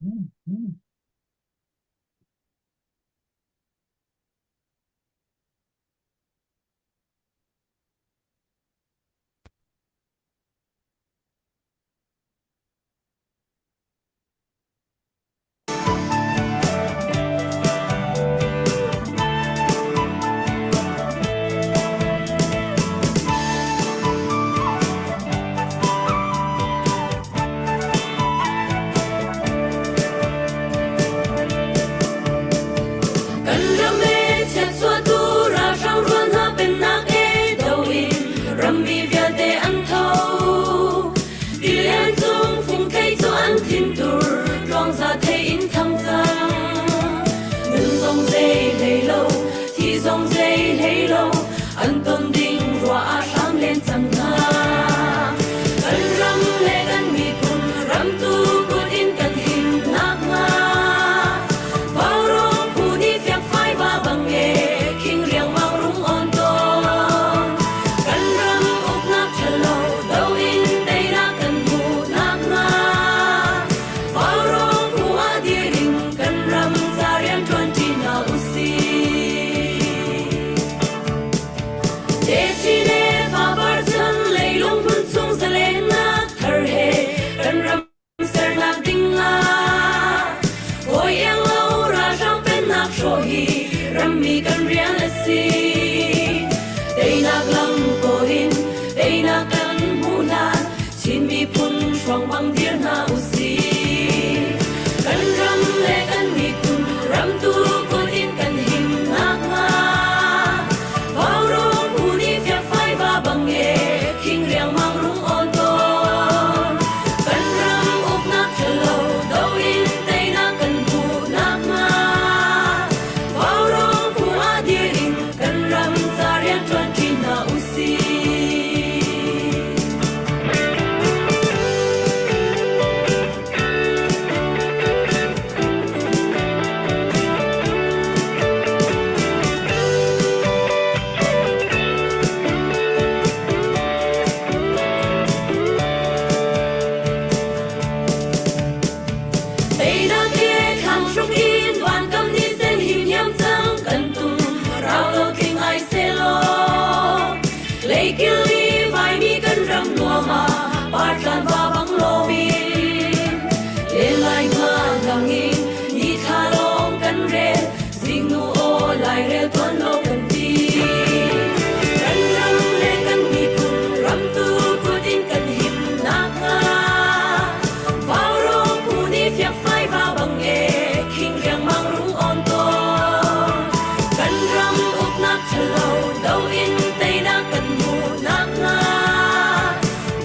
Kan ram e chiatchuahtu ralhrang rual hna pennak e do in rammi vialte an tho. Tilian cung fungthei cu an thintur tluangza thei in thang cang. Nun zong zei hlei lo, thi zong zei hlei lo, an ton ding ruah ah hram len cang hna. Kan ram le kan miphun ramtu kut in kan him nakhnga Vaurawng phu nih fiangfai va bang e khing riangmang rung on tawn. Kan ram uknak ṭhalo do in teinak kan hmuh nakhnga Vaurawng phu ah dir in kan ram ca rian ṭuanṭi hna usih. Techin le fapar chan leilung hmun chung zalennak thar he kan ram sernak ding ah hawi iang lo ralhrang pennak hrawh hi rammi kan rian a si. Teinak lam kawl in teinak kan hmuh hlan Chin miphun hruang bang dir hna usih. Kan ram le kan miphun ramtu kut in kan him nakhnga Vaurawng phu nih fiakfai va bang e khing riangmang rung awn tawn. Kan ram uknak ṭhalo do in teinak kan hmuh nakhnga Vaurawng phu ah dir in kan ram ca rian ṭuanṭi hna usih. Teinak ke thlang hruk in vankam ni sen him hiam cang kan tum rau lo tling ai selaw Leikil i vaimi kan ram nuam ah partlan va bang lomin len lai nga lang in ni thla lawng kan rel zingnu aw lairel tuan lo kan ti kan ram le kan miphun ramtu kut in kan him nakhnga Vaurawng phu nih fiakfai va bang e khing riangmang rung on tawn kan ram uknak ṭhalo do in teinak kan hmuh nakhnga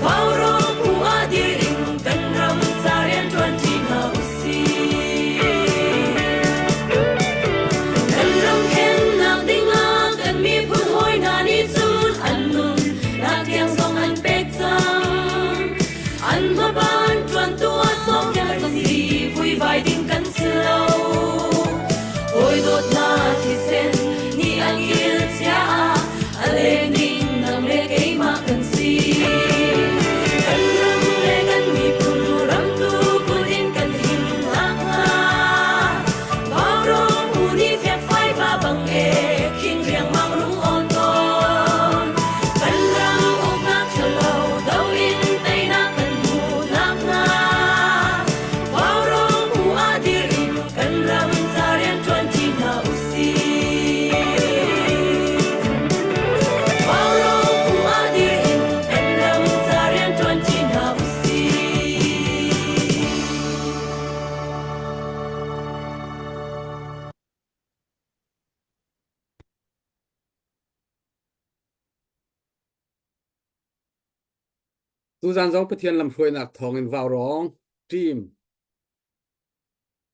Vaurawng phu ah dir in kan ram ca rian ṭuanṭi hna usih. Kan ram khennak dingah kan miphun hawi hna nih cun an nun nak tiang zong an pek cang. An hmaban ṭuantu ah sawmpiak kan si vuivai ding kan si lo. Hawi dawtnak thisen nih an kil chia ah a leng ding nang le keimah kan si. Kan ram le kan miphun ramtu kut in kan him nakhnga Vaurawng phu nih fiakfai va bang e khing riangmang rung awn tawn. Kan ram uknak ṭhalo do in teinak kan hmuh nakhnga Vaurawng phu ah dir in kan ram ca rian ṭuanṭi hna usih. Vaurawng phu ah dir in kan ram ca rian ṭuanṭi hna usih. Tuzan zong Pathian lamhruainak thawngin vaurawng team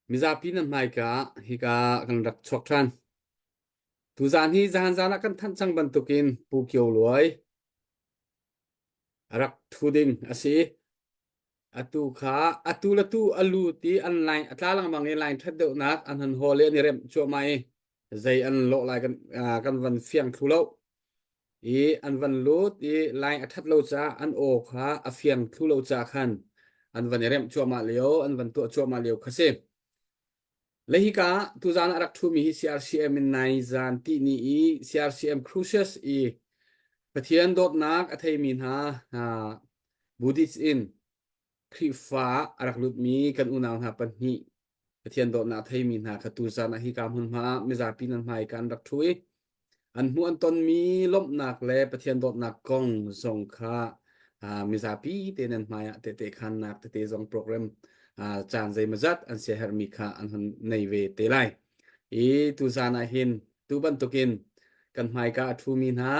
mizapi nan hmaika hika kan rak chuak ṭhan. Tuzan hi zahan zan ah kan thanh cang bantukin Pu Kio Luai a rak ṭhu ding a si. Atu kha atu le tu a lut i an line a tla lengmang i line ṭhat deuhnak an han hawl i an i remh cuahmah i zei an lawh lai kan kan van fiang thlu lo. I an van lut i line a ṭhat lo caah an aw kha a fiang thlu lo caah khan. an van i remh cuahmah lio an van tuah cuahmah lio kha si. Le hika tuzan ah a rak ṭhumi hi CRCM in nai zan tihni i CRCM Crucius i Pathian dawtnak a theimi hna Buddhist in Khrihfa a rak lutmi kan unau hna pahnih Pathian dawtnak a theimi hna kha tuzan ah hika hmunhma ah mizapi nan hmai ka an rak ṭhu i an hmuh an tonmi lawmhnak le Pathian dawtnak kong zong kha mizapi te nan hmai ah tehte khannak tete zong program caan zeimawzat an siaherhmi kha an hun nei ve te lai. I tuzan ah hin tu bantukin kan hmaika a ṭhumi hna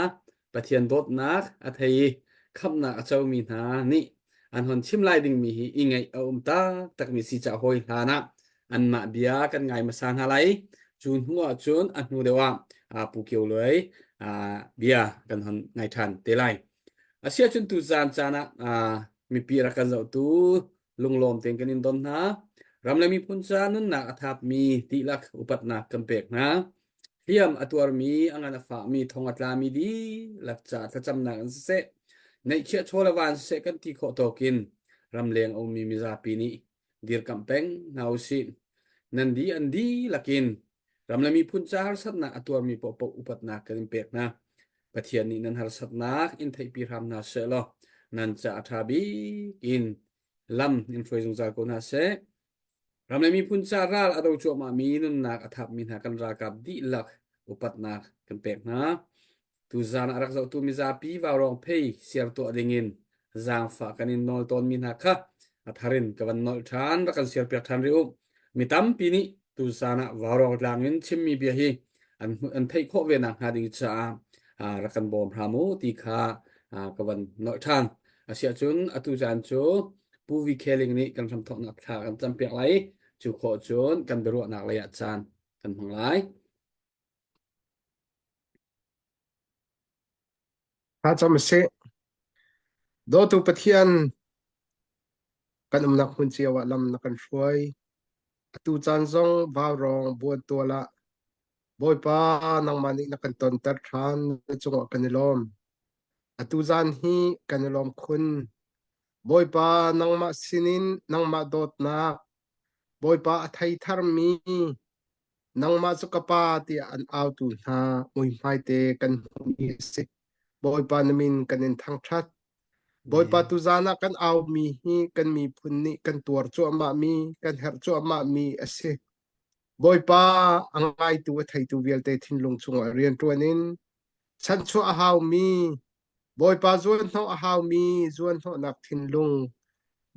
Pathian dawtnak a thei i khamhnak a comi hna nih an hon chim lai dingmi hi i ngaih a um taktakmi si caah hawi hlan ah anmah bia kan ngai hmasa hna lai. Cu hnu ah cun a hnu deuh ah Pu Kio Luai bia kan hon ngai ṭhan te lai. Asiahcun tuzaan caan ah mipi rak kan zohtu lunglawm tein kan in don hna. Ram le miphun ca nunnak a thapmi dihlak upatnak kan pek hna. Hliam a tuarmi, a ngan a fahmi, thong a tlami dihlak ca thlacamnak in siseh, neihchiah chaw le van siseh kan ti khawh tawkin ramleng a ummi mizapi nih dirkamh peng hna usih. Nan di an dihlak in ram le miphun ca harsatnak a tuarmi paohpaoh upatnak kan in pek hna. Pathian nih nan harsatnak in theihpi hram hna seh law nan ca a ṭha bik in lam in hruai zungzal ko hna seh. Ram le miphun ca ral a do cuahmahmi nunnak a thapmi hna kan ralkap dihlak upatnak kan pek hna. Tuzaan ah a rak zohtu mizapi vaurawng phei siar tuah dingin zaangfah kan in nawl tawnmi hna kha a thar in ka van nolh ṭhan rak kan siarpiak ṭhan rih u. Mi tampi nih tuzaan ah vaurawng tlang in chimmi bia hi an an theih khawh ve nak hnga ding caah rak kan bawm hram u ti kha ka van nolh ṭhan. Asiahcun atu caan cu Pu V. Kheling nih kan hramthawknak thla kan campiak lai i cu khawh cun kan biaruahnak lei ah caan kan hmang lai. Tha cam sih. Dawtu Pathian kan umnak hmun cio ah lam na kan hruai. Atu caan zong vaurawng buan tual ah Bawipa nangmah nih na kan tonter ṭhan na cungah kan i lawm. Atu zan hi kan i lawm khun. Bawipa nangmah sinin nangmah dawtnak Bawipa a thei tharmi nangmah cu ka pa tiah an autu hna muihmai te kan hmuhmi a si. Bawipa na min kan in thangṭhat. Bawipa tuzan ah kan aumi hi kan miphun nih kan tuar cuahmahmi, kan herh cuahmahmi a si. Bawipa a ngaitu a theitu vialte thinlung chungah rianṭuan in chanchuah a haumi Bawipa zuanhnawh a haumi zuanhnawhnak thinlung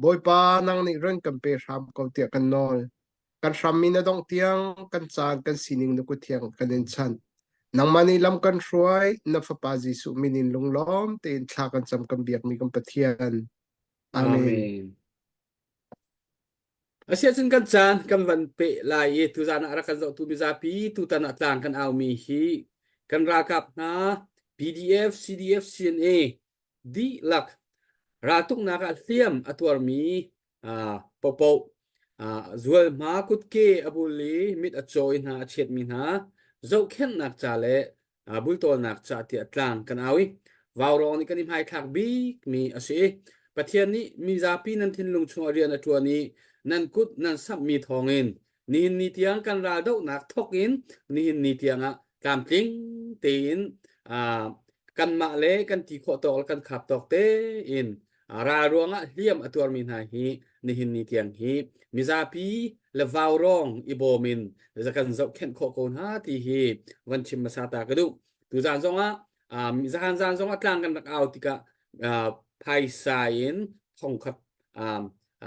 Bawipa nang nih run kan pe hram ko tiah kan nawl. Kan hrammi na dongh tiang kan caan kan sining na kut thiang kan in chanh. Nangmah nih lam kan hruai, na Fapa Jesuh min in lunglawm tein thla kan cam kan biakmi kan Pathian. Amen. Amen. Asiahcun kan caan kan van peh lai i tuzaan ah a rak kan zohtu mizapi tutan ah tlang kan aumi hi kan ralkap hna PDF, CDF, CNA dihlak raltuknak ah hliam a tuarmi paohpaoh zualhma kutke a bul i mit a caw i hna a chiatmi hna zohkhenhnak ca le bultawlnak ca tiah tlang kan au i vaurawng nih kan i hmaithlak bikmi a si. Pathian nih mizapi nan thinlung chungah rian a ṭuan i nan kut nan samhmi thawngin nihin ni tiang kan raldohnak thawk in nihin ni tiangah tlamtling tein kanmah le kan ti khawh tawk le kan khap tawk tein ral ruangah hliam a tuarmi hna hi nihin ni tiang hi mizapi le vaurawng i bawm in kan zohkhenh khawh ko hna ti hi van chim hmasa ta ka duh. Tuzaan zongah zahan zaan zongah tlang kan rak au tikah phaisa in thongkhat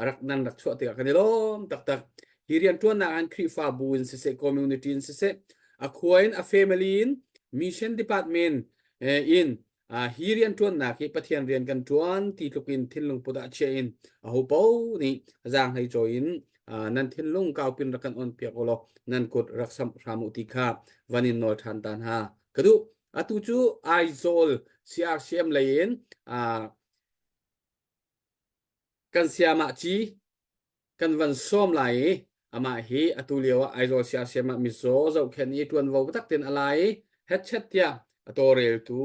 rak nan rak chuah tikah kan i lawm taktak. Hi rianṭuannak an Khrihfabu in siseh, community in siseh, a khua in a family in mission department in hi rianṭuannak hi Pathian rian kan ṭuan ti tluk in thinlung put ah chiah in aho paoh nih zaanghlei cawi in nan thinlung kaupin rak kan on piak ulaw nan kut rak samh hram u ti kha van in nawl ṭhan ta hna ka duh. Atu cu Aizawl CRCM lei in kan siamah ci kan van sawm lai i amah hi atu lio ah Aizawl CRCM ah mizaw zohkhenh i ṭuanvo biatak tein a la i hetchet tiah a tawlreltu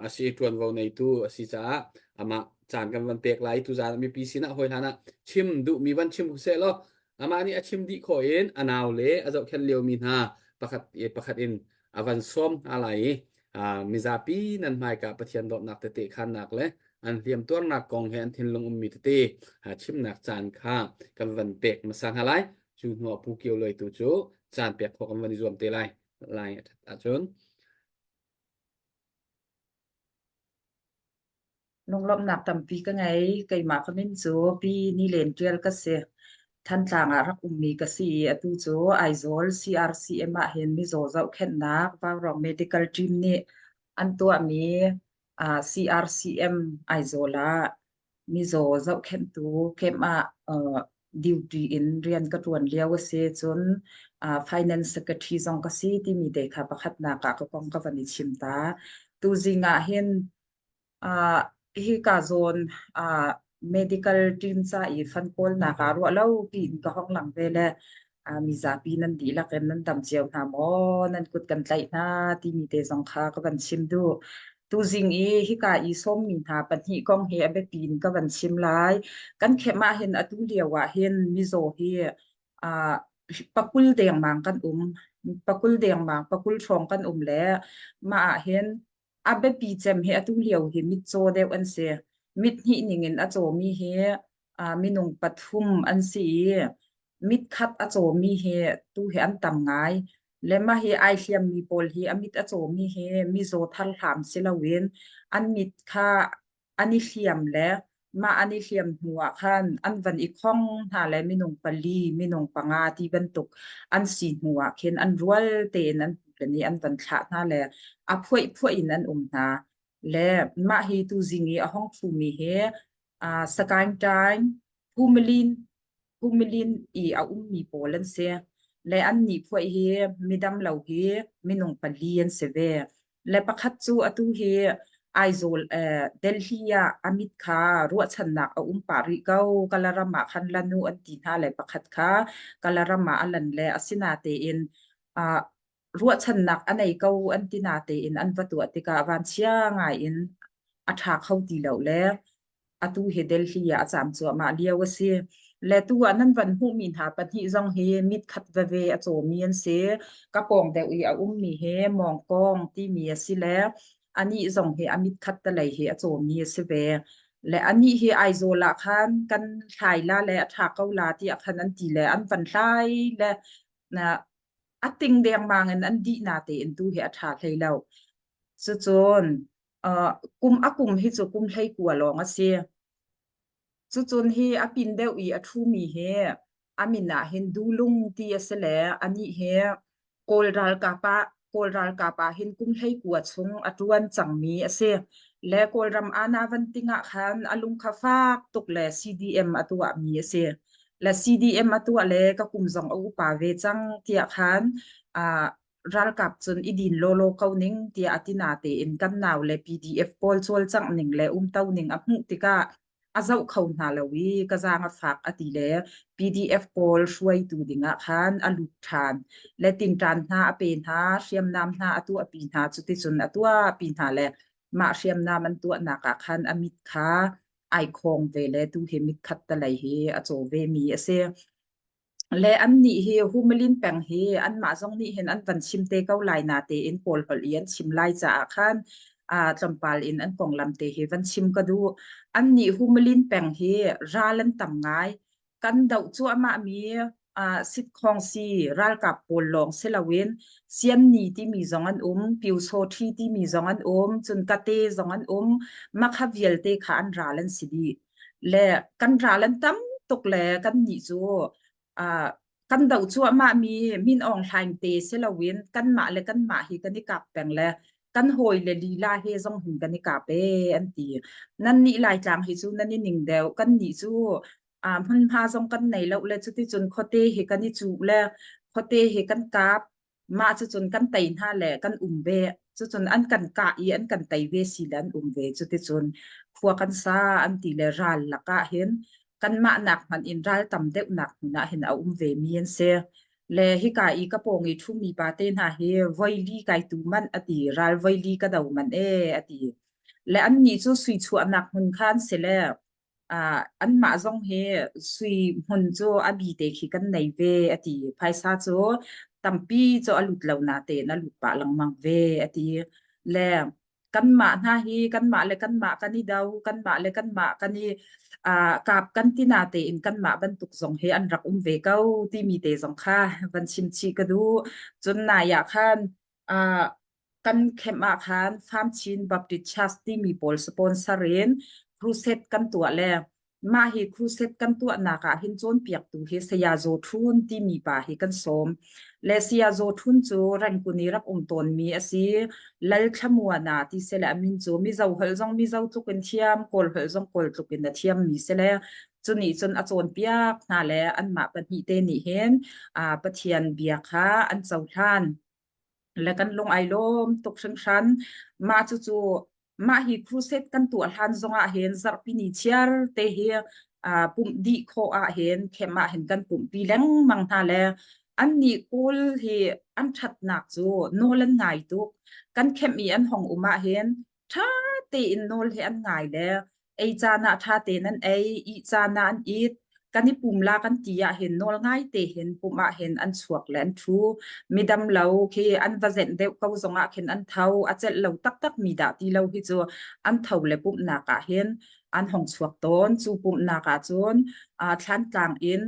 a si ṭuanvo neitu a si caah amah Caan kan van pek lai tuzaan mipi sinah hawi hlan ah chim duhmi van chim seh law amah nih a chim dih khawh in a nau le a zohkhenh liomi hna pakhat pakhat in a van sawm hna lai i mizapi nan hmaika Pathian dawtnak tete khannak le an hliam tuarnak kong he an thinlung ummi tete chimnak caan kha kan van pek hmasa hna lai. Cu hnuah Pu Kio Luai tu cu caan pek khawh kan van i zuam te lai. Lai a ṭhat ahcun. Lunglawmhnak tampi ka ngei. Keimah ka min cu Pi Ni Len Ṭial ka si. Thantlang ah rak ummi ka si i atu cu Aizawl CRCM ah hin mizaw zohkhenhnak Vaurawng Medical Team nih an tuahmi CRCM Aizawl ah mizaw zohkhenhtu camp ah duty in rian ka ṭuan lio a si. Cun finance secretary zong ka si timi te kha pakhatnak ah ka kong ka van i chim ta. Tuzing ah hin Hika zawn medical team ca i fund kawlnak ah ruah lo piin ka hong lang ve le mizapi nan dihlak in nan dam cio hna maw, nan kut kan tlaih hna timi te zong kha ka van chim duh. Tuzing i hika i sawmmi hna pahnih kong hi a biapi in ka van chim lai. Kan khem ah hin atu lio ah hin mizaw hi pakul dengmang kan um. Pakul dengmang, pakul hrawng kan um le mah ah hin A biapi cem hi atu lio hi mitcaw deuh an si. Mit hnih ningin a cawmi hi minung pathum an si i mit khat a cawmi hi tu hi an tam ngai. Le mah hi ai hliammi pawl hi a mit a cawmi hi mizaw thar hlam si loin an mit kha an i hliam le mah an i hliam hnu ah khan an van i khong hna le minung pali, minung panga ti bantuk an si hnu ah khin an rual tein an pule nih an van thlah hna le a phuaih phuaih in an um hna. Le mah hi tuzing i a hong ṭhumi hi uh, Sagaing Taing, Pumalin Pumalin i a ummi pawl an si. Le annih phuaih hi midam lo hi minung pali an si ve. Le pakhat cu atu hi Aizawl eh, Delhi ah a mit kha ruahchannak a um pah rih ko. Kalaram ah khan lan u an ti hna le pakhat kha Kalaram ah a lan le asinatein ah ruahchannak a nei ko an ti natein an va tuah tikah vanchia ngai in a ṭha kho ti lo le atu hi Delhi ah a caam cuahmah lio a si. Le tu ah nan van hmuhmi hna pahnih zong hi mit khat veve a cawmi an si. Ka pawng deuh i a ummi hi Mawngkawng timi a si le anih zong hi a mit khat telei hi a cawmi a si ve. Le anih hi Aizawl ah khan kan hlai la le a ṭha ko la tiah khan an ti le an van hlai le na a ting dengmang in an dih na tein tu hi a ṭha hlei lo. Cucun kum a kum hi cu kum 19 lawng a si. Cucun hi a pin deuh i a ṭhumi hi a min ah hin Dulung ti a si le anih hi Kawl ralkap ah Kawl ralkap ah hin kum 19 chung a ṭuan cangmi a si. Le Kawlram ana van ting ah khan a lung kha fak tuk le CDM a tuahmi a si. Le CDM a tuah le ka kum zong a upa ve cang tiah khan ralkap cun i din lawlaw ko ning tiah a ti natein kan nau le PDF pawl cawlcangh ning le umto ning a hmuh tikah a zoh kho hna lo i ka zaang a fak a ti le PDF pawl hruaitu dingah khan a lut ṭhan. Le tinṭan hna a pe hna, hriamnam hna a tuahpi hna, cuticun a tuahpi hna le mah hriamnam an tuahnak ah khan a mit kha ai khawng ve le tu hi mit khat talei hi a caw ve mi a si. Le annih hi Humalin peng hi anmah zong nih hin an van chim te ko lai natein Kawl holh i an chim lai caah khan tlawmpal in an konglam te hi van chim ka duh. Annih Humalin peng hi ral an tam ngai. Kan doh cuahmah mi sitkhawngsi ralkap pawl lawng si loin Sianni timi zong an um, Pyusawṭhi timi zong an um, cun Kate zong an um. Makha vialte kha an ral an si dih. Le kan ral an tam tuk le kannih cu uh, kan doh cuahmah mi Min Aung Hlaing te si loin kanmah le kanmah hi kan i kap peng le kan hawi le lila he zong hin kan i kap e an ti. Nan nih Laitlang hi cu nan i ning deuh kan nih cu uh, hmunhma zong kan nei lo le cuticun khuate hi kan i cuh le khuate hi kan kap Mah cucun kan tei hna le kan um ve. Cucun an kan kah i an kan tei ve si le an um ve. Cuticun khua kan sa an ti le ral lakah hin kanmah nak hmanh in ral tam deuhnak hmun ah hin a um ve mi an si. Le hika i ka pawng i ṭhumi pa te hna hi voili kai tu manh a ti, ral voili ka do manh ee a ti. Le annih cu sui chuahnak hmun kha an si le anmah zong hi sui hmun cu a bi te khi kan nei ve a ti. Phaisa cu tampi cu a lut lo natein a lut pah lengmang ve a ti. Le kanmah hna hi kanmah le kanmah kan i do, kanmah le kanmah kan i kap kan ti natein kanmah bantuk zong hi an rak um ve ko timi te zong kha van chim chih ka duh. Cun nai ah khan kan camp ah khan Farm Chin Baptist Church timi pawl sponsor in crusade kan tuah le mah hi crusade kan tuahnak ah hin cawnpiaktu hi Saya Zaw Thun timi pa hi kan sawm. Le Saya Zaw Thun cu Rengkun i rak um tawnmi a si. Lal Thlamuana ti si le a min cu Mizo holh zong Mizo tluk in thiam, Kawl holh zong Kawl tluk in a thiammi si le cunih cun a cawnpiak hna le anmah pahnih te nih hin Pathian bia kha an cohlan. Le kan lung ai lawm tuk hringhran. Mah cucu mah hi crusade kan tuah hlan zongah hin zarhpi ni chiar te hi pumh dih khawh ah hin camp ah hin kan pumhpi lengmang hna le annih Kawl hi an ṭhatnak cu nawl an ngai tuk. Kan camp i an hong um ah hin ṭha tein nawl hi an ngai le ei caan ah ṭha tein an ei, ih caan ah an it. Kan i pum la kan ti ah hin nawl ngai te hin pumh ah hin an chuak le an ṭhu. Midam lo khi an va zenh deuh ko zong ah khin an tho. A celh lo taktak mi dah ti lo hi cu an tho le pumhnak ah hin an hong chuak tawn. Cu pumhnak ah cun Thlantlang in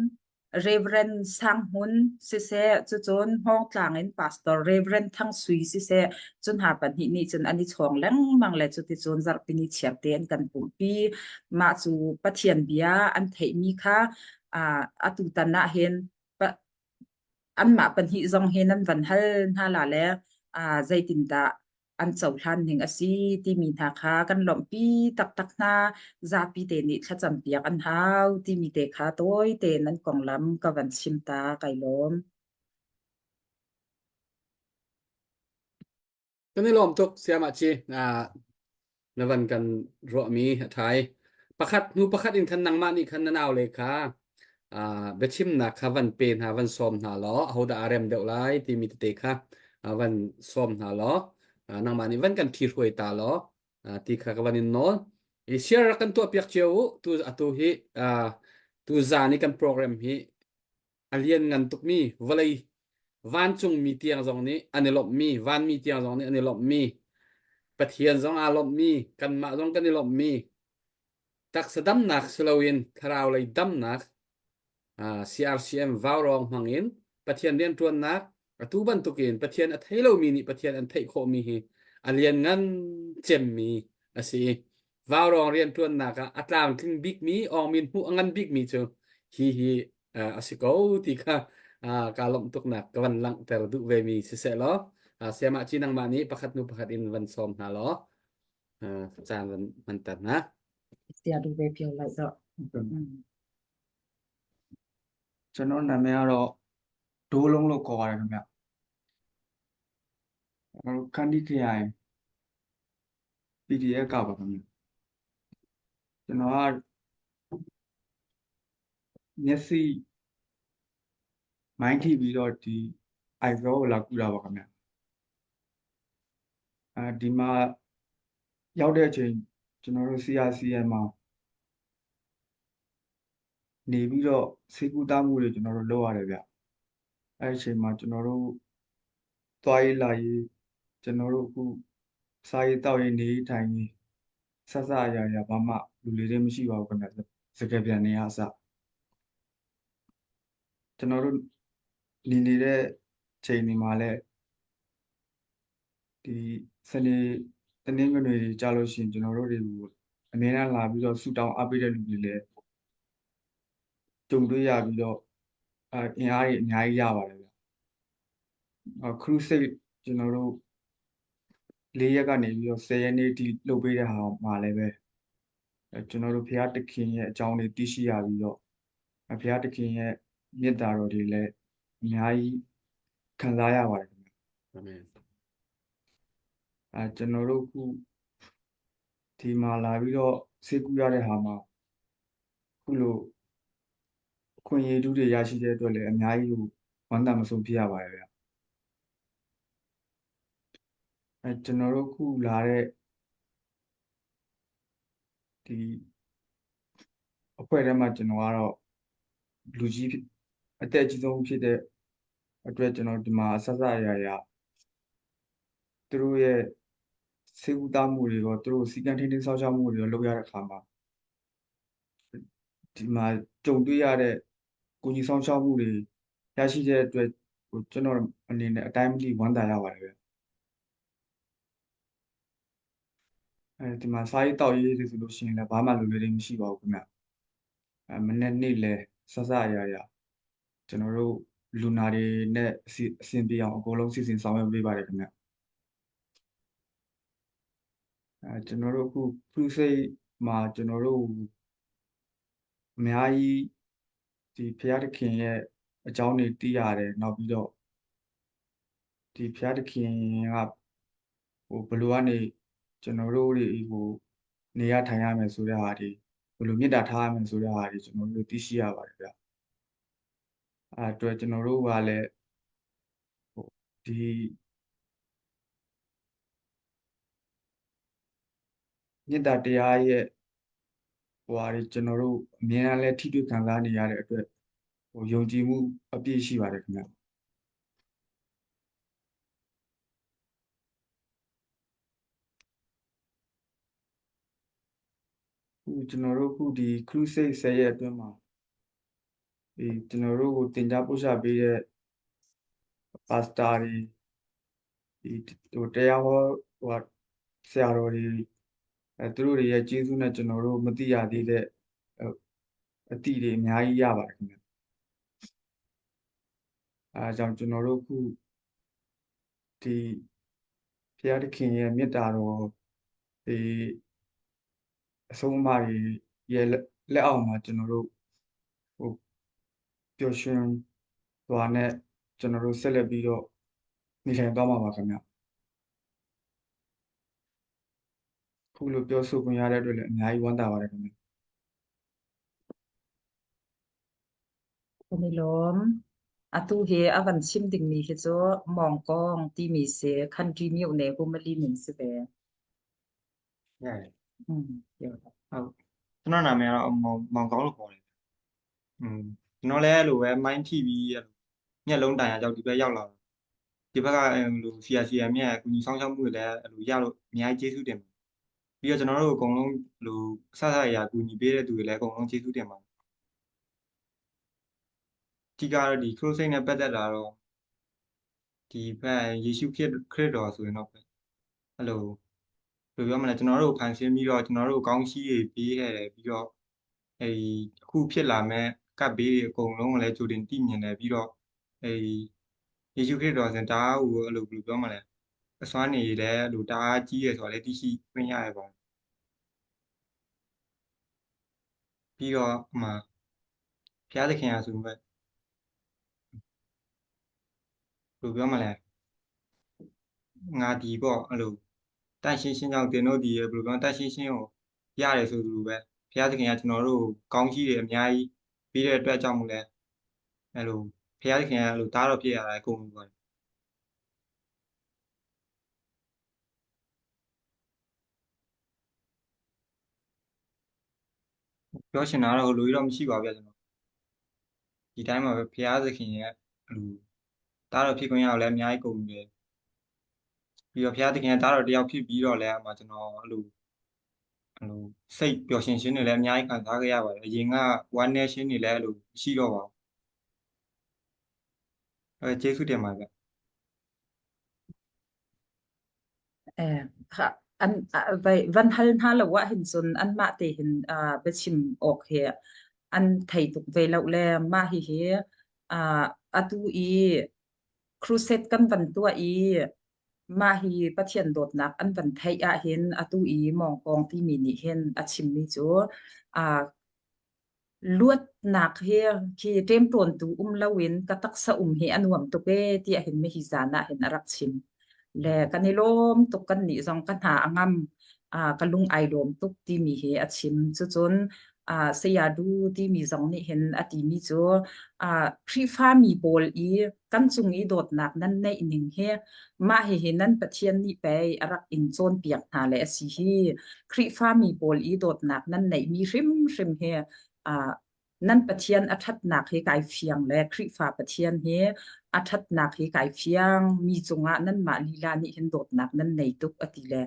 Reverend Sang Hmun siseh, cucun Hmawngtlang in Pastor Reverend Thang Sui siseh, cu hna pahnih nih cun an i chawng lengmang le cuticun zarhpini chiarte an kan pumhpi. Mah cu Pathian bia an theihmi kha atutan ah hin anmah pahnih zong hi nan van hal hna la le zeitindah an cohlan ning a si timi hna kha kan lawmhpi taktak hna. Zapi te nih thlacampiak an hau timi te kha tawi tein an konglam ka van chim ta kai lawm. Kan i lawm tuk siamah ci na van kan ruahmi a ṭhai. Pakhat hnu pakhat in khan nangmah nih khan na naule kha biachimnak kha van pe hna, van sawm hna law ahodah aa rem deuh lai timi tete kha van sawm hna law nangmah nih van kan ṭhihruai ta law ti kha ka van in nawl. I share rak kan tuahpiak cio u. Tu atu hi tu zan i kan program hi a lianngan tukmi vawlei vancungmi tiang zong nih an i lawmhmi vanmi tiang zong nih an i lawmhmi Pathian zong aa lawmhmi kanmah zong kan i lawmhmi taksa damnak si loin thlarau lei damnak CRCM vaurawng hmangin Pathian rianṭuannak atu bantukin Pathian a thei lomi nih Pathian an theih khawhmi hi a lianngan cemmi a si. Vaurawng rianṭuannak ah a tlamtling bikmi awngmin hmuh a ngan bikmi cu hi hi a si ko ti kha kaa lawmh tuknak ka van langhter duh vemi siseh law sayamah ci nangmah nih pakhat hnu pakhat in van sawm hna law caan van hmanter hna. Sia du ve pio lai do. ကျွန်တော်နာမည်ကတော့ဒိုးလုံးလို့ခေါ်ပါတယ်ခင်ဗျကျွန်တော်တို့ခန္တီခရိုင် PDF ကပါခင်ဗျကျွန်တော်က မျက်စိမိုင်းထိပြီးတော့ဒီ eyebrow ကိုလာကူတာပါခင်ဗျအဲဒီမှာရောက်တဲ့အချိန်ကျွန်တော်တို့ CRCM မှာနေပြီးတော့ဆေးကုသမှုတွေကျွန်တော်တို့လုပ်ရတယ်ဗျအဲ့ဒီအချိန်မှာကျွန်တော်တို့သွားရေးလာရေးကျွန်တော်တို့အခုစားရေးတောက်ရေးနေရေးထိုင်ရေးဆက်စအရာရာဘာမှလူလေးတွေမရှိပါဘူးခင်ဗျစကားပြန်နေရအစကျွန်တော်တို့နေနေတဲ့ချိန်ဒီမှာလည်းဒီစနေတနင်္ဂနွေတွေကြာလို့ရှိရင်ကျွန်တော်တို့တွေကိုအမြဲတမ်းလာပြီးတော့ဆူတောင်းအားပေးတဲ့လူတွေလည်းကြုံတွေ့ရပြီးတော့အင်အားတွေအများကြီးရပါတယ်ဗျ။ခရုစိတ်ကျွန်တော်တို့၄ရက်ကနေပြီးတော့10ရက်နေ့အထိလုပ်ပေးတဲ့ဟာမှာလည်းပဲကျွန်တော်တို့ဘုရားသခင်ရဲ့အကြောင်းတွေသိရှိရပြီးတော့ဘုရားသခင်ရဲ့မေတ္တာတော်တွေလည်းအများကြီးခံစားရပါတယ်ခင်ဗျ။အာမင်။အဲကျွန်တော်တို့ခုဒီမှာလာပြီးတော့ဆေးကုရတဲ့ဟာမှာခုလိုအခွင့်အရေးတူးတွေရရှိတဲ့အတွက်လည်းအများကြီးကိုဝမ်းသာမဆုံးဖြစ်ရပါတယ်ဗျ။အဲကျွန်တော်တို့ခုလာတဲ့ ဒီအဖွဲ့ထဲမှာကျွန်တော်ကတော့လူကြီးဖြစ်အသက်အကြီးဆုံးဖြစ်တဲ့အတွက်ကျွန်တော်ဒီမှာအဆက်ဆက်အရာရာသူတို့ရဲ့စေကူတာမှုတွေရောသူတို့စီကံထိန်းသိမ်းစောင့်ရှောက်မှုတွေရောလုပ်ရတဲ့အခါမှာဒီမှာကြုံတွေ့ရတဲ့ကိုကြီးစောင့်ရှောက်မှုတွေရရှိတဲ့အတွက်ဟိုကျွန်တော်အနေနဲ့အတိုင်းမသိဝမ်းသာရပါတယ်ဗျအဲဒီမှာစားရေးတောက်ရေးတွေဆိုလို့ရှိရင်လည်းဘာမှလိုလေတွေမရှိပါဘူးခင်ဗျအဲမနေ့နေ့လဲဆက်ဆက်အရာရာကျွန်တော်တို့လူနာတွေနဲ့အစီအစဉ်ပြေအောင်အကုန်လုံးစီစဉ်ဆောင်ရွက်ပေးပါတယ်ခင်ဗျအဲကျွန်တော်တို့အခု crusade မှာကျွန်တော်တို့အများကြီးဒီဖျားသခင်ရဲ့အကြောင်းတွေသိရတယ်နောက်ပြီးတော့ဒီဖျားသခင်ကဟိုဘယ်လိုကနေကျွန်တော်တို့တွေဟိုနေရထိုင်ရမယ်ဆိုတဲ့ဟာတွေဘယ်လိုမေတ္တာထားရမယ်ဆိုတဲ့ဟာတွေကျွန်တော်တို့သိရှိရပါတယ်ဗျအဲအတွက်ကျွန်တော်တို့ကလည်းဟိုဒီမေတ္တာတရားရဲ့ဟိုဟာတွေကျွန်တော်တို့အမြဲတမ်းလဲထိတွေ့ခံစားနေရတဲ့အတွက်ဟိုယုံကြည်မှုအပြည့်ရှိပါတယ်ခင်ဗျခုကျွန်တော်တို့ခုဒီ crusade 10ရက်အတွင်းမှာဒီကျွန်တော်တို့ကိုတင် जा ပို့ချပေးတဲ့ pastor တွေဒီဟိုတရားဟောဟိုဟာဆရာတော်တွေအဲသူတို့တွေရဲ့ကျေးဇူးနဲ့ကျွန်တော်တို့မသိရသေးတဲ့အသည့်တွေအများကြီးရပါတယ်ခင်ဗျအဲအကြောင်းကျွန်တော်တို့ခုဒီဘုရားသခင်ရဲ့မေတ္တာတော်ဒီအဆုံးအမတွေရဲ့လက်အောက်မှာကျွန်တော်တို့ဟိုပျော်ရွှင်သွားနဲ့ကျွန်တော်တို့ဆက်လက်ပြီးတော့နေထိုင်သွားမှာပါခင်ဗျခုလိုပြောဆိုခွင့်ရတဲ့အတွက်လည်းအများကြီးဝမ်းသာပါတယ်ခင်ဗျ Kan i lawm. Atu hi a van chim dingmi hi cu Mawngkawng timi si country myone humali min si ve. ရတယ် Mm. ဟုတ်ကျွန်တော်နာမည်ကတော့မောင်မောင်ကောင်းလို့ခေါ်တယ်อืมကျွန်တော်လည်းအဲ့လိုပဲမိုင်းထိပြီးအဲ့လိုမျက်လုံးတန်ရကြောက်ဒီဘက်ရောက်လာတယ်ဒီဘက်ကအဲ့လို CRCM ရဲ့အကူအညီဆောင်ရှောက်မှုတွေလည်းအဲ့လိုရလို့အများကြီးကျေးဇူးတင်ပါတယ်ပြီးတော့ကျွန်တော်တို့အကုန်လုံးအဲ့လိုအဆအဆအရာအကူအညီပေးတဲ့သူတွေလည်းအကုန်လုံးကျေးဇူးတင်ပါတယ်အဓိကတော့ဒီ crusade နဲ့ပတ်သက်တာတော့ဒီဘက်ယေရှုခရစ်ခရစ်တော်ဆိုရင်တော့အဲ့လိုဘယ်လိုပြောမလဲကျွန်တော်တို့ဖန်ဆင်းပြီးတော့ကျွန်တော်တို့ကောင်းချီးတွေပေးခဲ့တယ်ပြီးတော့အဲဒီအခုဖြစ်လာမဲ့ကပ်ဘေးတွေအကုန်လုံးကိုလည်းကြိုတင်သိမြင်တယ်ပြီးတော့အဲဒီယေရှုခရစ်တော်စင်တအားကိုအဲ့လိုဘယ်လိုပြောမလဲအစွမ်းနေလည်းအဲ့လိုတအားကြီးရဆိုတော့လည်းသိရှိခွင့်ရရပါတယ်ပြီးတော့အမှဘုရားသခင်ဟာဆိုမဲ့ဘယ်လိုပြောမလဲငါဒီပေါ့အဲ့လိုတန့်ရှင်းရှင်းကြောင့်တင်တို့ဒီဘယ်လိုပြောတန့်ရှင်းရှင်းကိုရတယ်ဆိုသလိုပဲဘုရားသခင်ကကျွန်တော်တို့ကိုကောင်းချီးတွေအများကြီးပေးတဲ့အတွက်ကြောင့်မို့လဲအဲ့လိုဘုရားသခင်ကအဲ့လိုတားတော်ဖြစ်ရတာအကုန်လုံးပါတယ်ပြောချင်တာတော့ဟိုလိုကြီးတော့မရှိပါဘူးဗျာကျွန်တော်ဒီတိုင်းမှာပဲဘုရားသခင်ရဲ့အဲ့လိုတားတော်ဖြစ်ခွင့်ရအောင်လည်းအများကြီးကုန်ပြီပြီးတော့ဘုရားသခင်ကတားတော်တယောက်ဖြစ်ပြီးတော့လည်းအမှကျွန်တော်အဲ့လိုအဲ့လိုစိတ်ပျော်ရွှင်ခြင်းတွေလည်းအများကြီးခံစားခဲ့ရပါတယ်အရင်ကဝမ်းနည်းခြင်းတွေလည်းအဲ့လိုမရှိတော့ပါဘူးအဲကျေးဇူးတင်ပါတယ်ဗျ Eh, kha an vai van hal hna lo ah hin cun anmah te hin biachim awk hi an thei tuk ve lo le mah hihi atu i crusade kan van tuah i mah hi Pathian dawtnak an van theih ahhin atu i Mawngkawng timi nih hin a chimmi cu luatnak hi khi ṭemṭawntu um loin ka taksa um hi a nuam tuk ee tiah hin mihi zan ah hin a rak chim. Le kan i lawm tuk kan nih zong ka hna a ngam ka lung ai lawm tuk timi hi a chim. Cucun Uh, saya du timi zong nih hin a timi cu uh, Khrihfami pawl i kan cung i dawtnak nan neih ning hi mah hihi nan Pathian nih pei a rak in cawnpiak hna le a si hi Khrihfami pawl i dawtnak nan neihmi hrimhrim hi uh, nan Pathian a ṭhatnak hi kai fiang le Khrihfa Pathian hi a ṭhatnak hi kai fiang mi cungah nanmah lila nih hin dawtnak nan nei tuk a ti le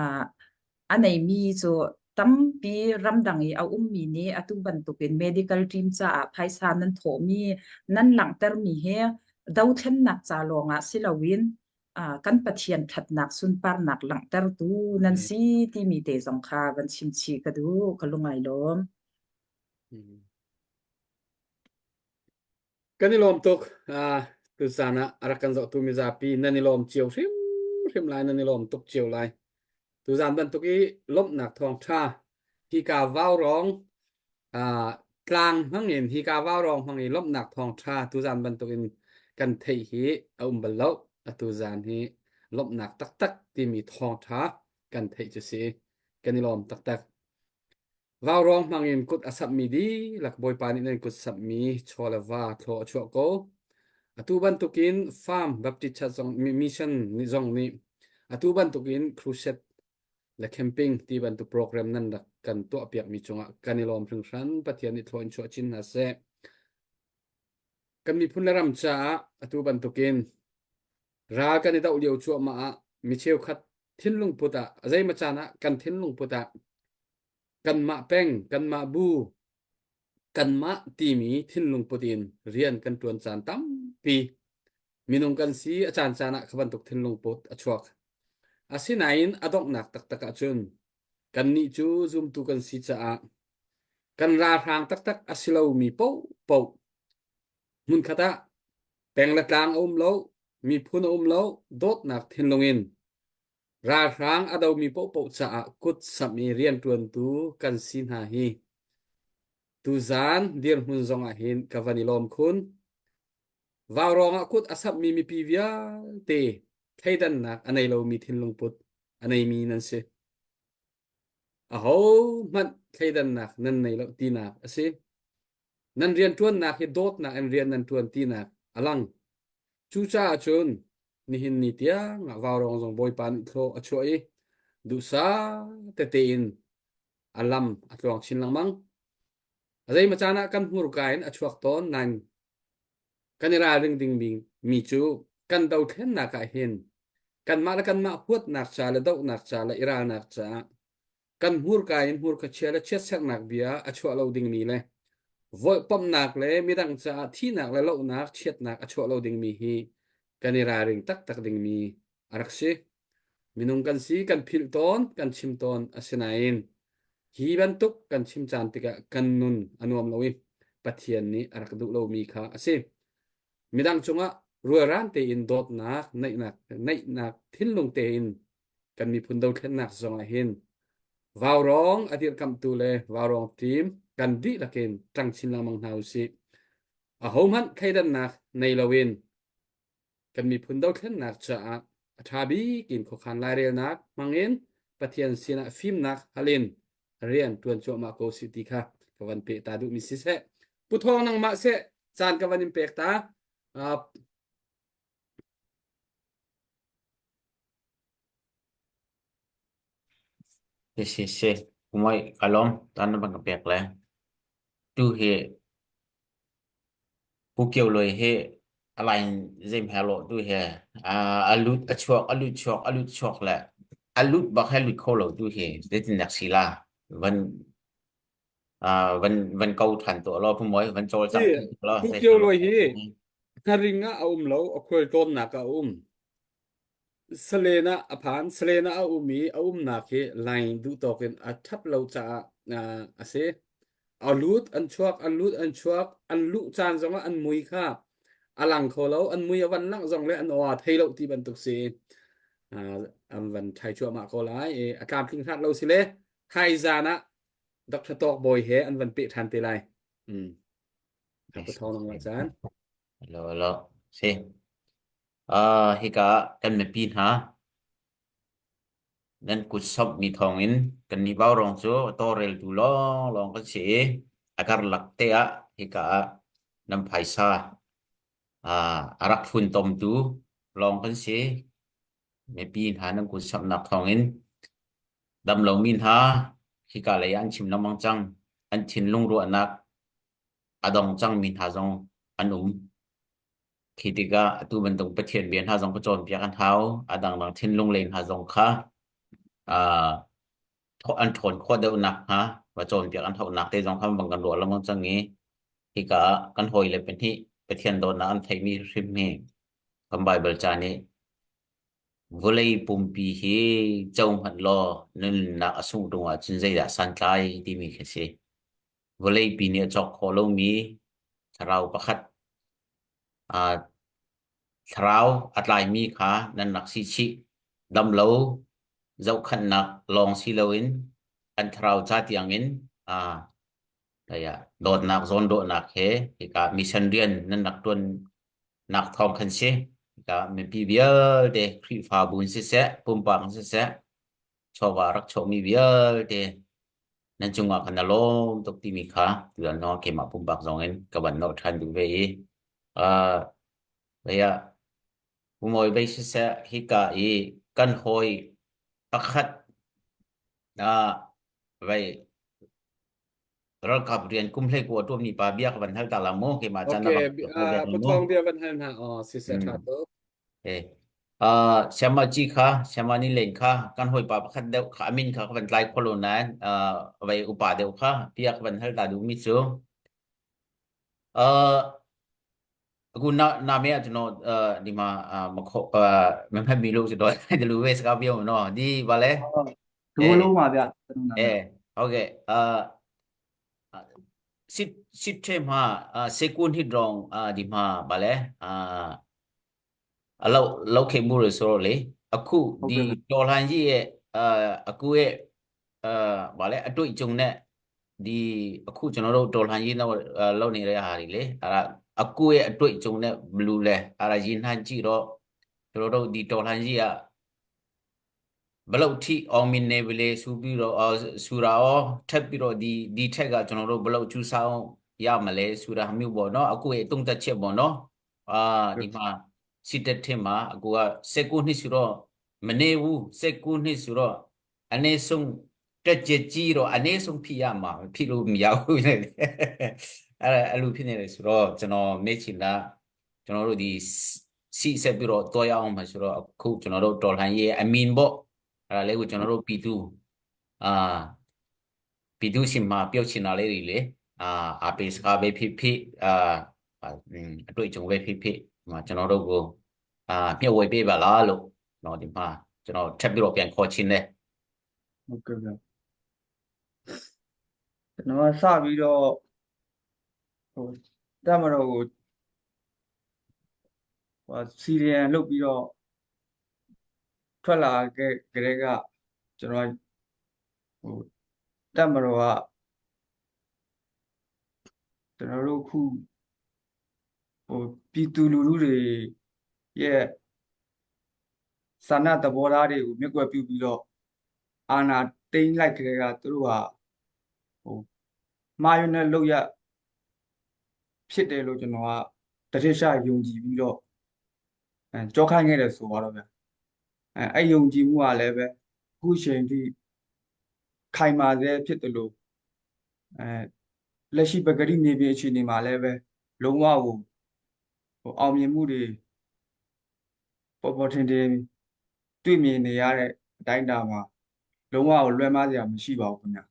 uh, a neimi cu tampi ramdang i a ummi nih atu bantukin medical team caah phaisa nan thawhmi nan langhtermi hi dothlennak ca lawngah si loin uh, kan Pathian ṭhatnak sunparnak langhtertu nan si timi te zong kha van chim chih ka duh ka lungai lawm. Kan i lawm tuk. Uh, tuzan ah a rak kan zohtu mizapi nan i lawm cio hrimhrim lai, nan i lawm tuk cio lai. Tuzan bantuk i lawmhnak thawngṭha hika vaurawng uh, tlang hmangin hika vaurawng hmang i lawmhnak thawngṭha tuzan bantukin kan theih hi a um bal lo. Atu zan hi lawmhnak taktak timi thawngṭha kan theih cu si. Kan i lawm taktak. Vaurawng hmangin kut a samhmi dihlak Bawipa nih nan kut samhmi chaw le va thlaw a chuah ko. Atu bantukin Farm Baptist Church zong mission nih zong nih atu bantukin crusade le camping ti bantuk program nan rak kan tuahpiakmi cungah kan i lawm hringhran. Pathian nih thlaw in chuah chin hna seh. Kan miphun le ram caah atu bantukin ral kan i doh lio cuahmah ah mi cheukhat thinlung put ah zeimaw caan ah kan thinlung put ah kanmah peng kanmah bu kanmah timi thinlung put in rian kan ṭuan caan tampi minung kan si a caan caan ah kha bantuk thinlung put a chuak asinain a donghnak taktak ahcun kannih cu zumtu kan si caah kan ralhrang taktak a si lomi paohpaoh hmunkhat ah peng le tlang a um lo miphun a um lo dawtnak thinlung in Ralhrang a domi paohpaoh caah kut samh i rianṭuantu kan si hna hi tuzaan dirhmun zongah hin ka van i lawm khun. Vaurawng ah kut a samhmi mipi vialte thleidannak a nei lomi thinlungput a neimi nan si. Ahohmanh thleidannak nan nei lo tinak a si. Nan rianṭuannak hi dawtnak in rian nan ṭuan tinak a lang. Cucaah cun nihin ni tiang ah vaurawng zong Bawipa nih thlaw a chuah i duhsah tete in a lam a tluang chin lengmang. A zeimaw caan ah kan hmurka in a chuak tawn nain kan i ralring dingmi mi cu kan dothlennak ah hin kanmah le kanmah huatnak ca le dohnak ca le i ralnak caah kan hmurka in hmurka chia le chiatserhnak bia a chuah lo dingmi le volhpamhnak le midang caah thihnak le lohnak chiatnak a chuah lo dingmi hi kan i ralring taktak dingmi a rak si. Minung kan si, kan philh tawn, kan chim tawn asinain hi bantuk kan chim caan tikah kan nun a nuam lo i Pathian nih a rak duh lomi kha a si. Midang cungah rualran tein dawtnak, naihnak, naihnak thinlung tein kan miphun dothlennak zongah hin vaurawng a dirkamhtu le vaurawng team kan dihlak in ṭang chin lengmang hna usih. Ahohmanh thleidannak nei loin kan miphun dothlennak caah a ṭha bik in khuakhan lairelnak hmangin Pathian sinah fimnak hal in rian ṭuan cuahmah ko sih ti kha ka van peh ta duhmi siseh. Pu Thawng nangmah seh caan ka van in pek ta. Uh, Si si si. Kumoi kalom tan na bang ka pek le. Tu hi Pu Kio Luai hi a line zeim he lo tu hi a lut a chuak a lut chuak a lut chuak le a lut bak he lut kho lo tu hi zeitin dak si la van van van ko than to lo pu moi van cawl cang lo Pu Kio Luai hi hnaring ah a um lo a khual tawnnak ah a um Salen ah a phan. Salen ah a um i a umnak hi line duhtawk in a ṭhat lo caah a si. A lut an chuak, an lut an chuak, an luh caan zongah an mui kha a lang kho lo, an mui a van langh zong le an aw aa thei lo ti bantuk si. An van ṭhai cuahmah ko lai i a tlamtling hrat lo si le thaizan ah Dr. Tawk Bawi he an van peh ṭhan te lai. Mm. Ka thawng nang caan. Hello, hello. Si. Uh, hika kan mipi hna. Nan kut samhmi thawngin kannih vaurawng cu tawlreltu lawnglawng kan si i a karlak te ah hika ah nan phaisa a rak funtomtu lawng kan si. Mipi hna nan kut samhnak thawngin damlomi hna hika lei ah an chim lengmang cang. An thinlung ruahnak a dong cangmi hna zong an um. Khi tikah atu bantuk Pathian bia hna zong ka cawnpiak an hau. A dangdang thinlung lei hna zong kha uh, an ṭhawn khawh deuh nakhnga va cawnpiak an hauhnak te zong kha bang kan ruah lengmang cang i hika ah kan hawile pahnih Pathian dawtnak an theimi hrim hi kan Baibal ca nih vawlei pumpi hi co hmanh law nunnak a sungh ṭung ahcun zeidah santlai timi khi si. Vawleipi nih a cawk khawh lomi thlarau pakhat aa thlarau a tlaimi kha nan rak si chih. Damlo zohkhanhnak lawng si loin an thlarau ca tiangin aa dawtnak zawnruahnak he hika mission rian nan rak ṭuannak thawng khan si. Hika mipi vialte Khrihfabu in siseh, pumpak in siseh, chawva rak chuahmi vialte nan cungah kan i lawm tuk timi kha tutan zong keimah pumpak zong in ka van nolh ṭhan duh ve i uh, ah Pumawi bei siseh hika i kan hawi pakhat uh, vei ralkap rian kum hlei ku a ṭuammi pa bia ka van hal ta la mu keimah caan na Okay, bang uh, pathawng bia van hal hna aw siseh ṭha tuk. Eh, uh, Siama ci kha, Siama ni len kha, kan hawipa pakhat deuh kha, amin kha ka van tlai kho lo nain, uh, vai upa deuh kha, bia ka van hal ta duhmi cu, uh, aku na na me ah no uh, di ma uh, ma kho uh, ma phan mi lu chu do di lu ve ska bio no di ba le ဒိုးလုံးပါဗျကျွန်တော်နာမည် eh okay uh စစ်စစ်ထဲမှာစေကွန်းဟစ်ဒေါင်အာဒီမှာဗာလဲအာ အလောက်လောက်ခေမှုလို့ဆိုတော့လေအခုဒီ ဟုတ်ကဲ့ဗျ တော်လှန်ကြီးရဲ့အာအခုရဲ့အာဗာလဲအတွေ့အကြုံနဲ့ဒီအခုကျွန်တော်တို့တော်လှန်ရေးတော့လုပ်နေတဲ့ဟာတွေလေအဲ့ဒါအခုရဲ့အတွေ့အကြုံနဲ့ဘလူးလဲအဲ့ဒါရင်နှံကြည့်တော့ကျွန်တော်တို့ဒီတော်လှန်ရေးကဘလို့ထိအောင်မြင်နေပြီလေဆိုပြီးတော့ဆူရာရောထပ်ပြီးတော့ဒီဒီထက်ကကျွန်တော်တို့ဘလို့ကျူဆောင်ရမလဲဆိုတာမျိုးပေါ့နော်အခုရဲ့တုံးသက်ချက်ပေါ့နော် အာဒီမှာစစ်တပ်ထင်မှာအကူက19နှစ်ဆိုတော့မနေဘူး19နှစ်ဆိုတော့အနေဆုံးတက်ကြကြီးတော့အနေဆုံးဖြစ်ရမှာဖြစ်လို့မရဘူးလေအဲ့အဲ့လိုဖြစ်နေတယ်ဆိုတော့ကျွန်တော်မေ့ချင်တာကျွန်တော်တို့ဒီစီဆက်ပြီးတော့တွားရအောင်မှာဆိုတော့အခုကျွန်တော်တို့တော်လှန်ရေးအမင်ပေါ့အဲ့ဒါလေးကိုကျွန်တော်တို့ပြည်သူအာ ပြည်သူရှင်မှာပြောချင်တာလေးတွေလေအာအပေးစကားပဲဖြစ်ဖြစ်အာအတွေ့အကြုံပဲဖြစ်ဖြစ်ဒီမှာကျွန်တော်တို့ကိုအာမျှဝေပေးပါလားလို့နော်ဒီမှာကျွန်တော်ထပ်ပြီးတော့ပြန်ခေါ်ချင်တယ် ဟုတ်ကဲ့ဗျကျွန်တော်ကစပြီးတော့ဟိုတက်မတော်ကိုဟိုစီရီယန်လုပ်ပြီးတော့ထွက်လာခဲ့ကြတဲ့ကကျွန်တော်ဟိုတက်မတော်ကကျွန်တော်တို့ခုဟိုပြည်သူလူထုတွေရဲ့ဆန္ဒသဘောထားတွေကိုမျက်ကွယ်ပြုပြီးတော့အာဏာသိမ်းလိုက်ကြတဲ့ကသူတို့ဟာဟိုမှားယွင်းတဲ့လုပ်ရဖြစ်တယ်လို့ကျွန်တော်ကတတိယယုံကြည်ပြီးတော့အဲကြောခိုင်းခဲ့တယ်ဆိုတော့ဗျအဲအဲ့ယုံကြည်မှုကလည်းပဲအခုချိန်ထိခိုင်မာသေးဖြစ်တယ်လို့အဲလက်ရှိပဂရိမြေပြင်အခြေအနေမှာလည်းပဲလုံးဝကိုဟိုအောင်မြင်မှုတွေပေါ်ပေါ်ထင်ထင်တွေ့မြင်နေရတဲ့အတိုင်းအတာမှာလုံးဝကိုလွဲမှားစရာမရှိပါဘူးခင်ဗျာ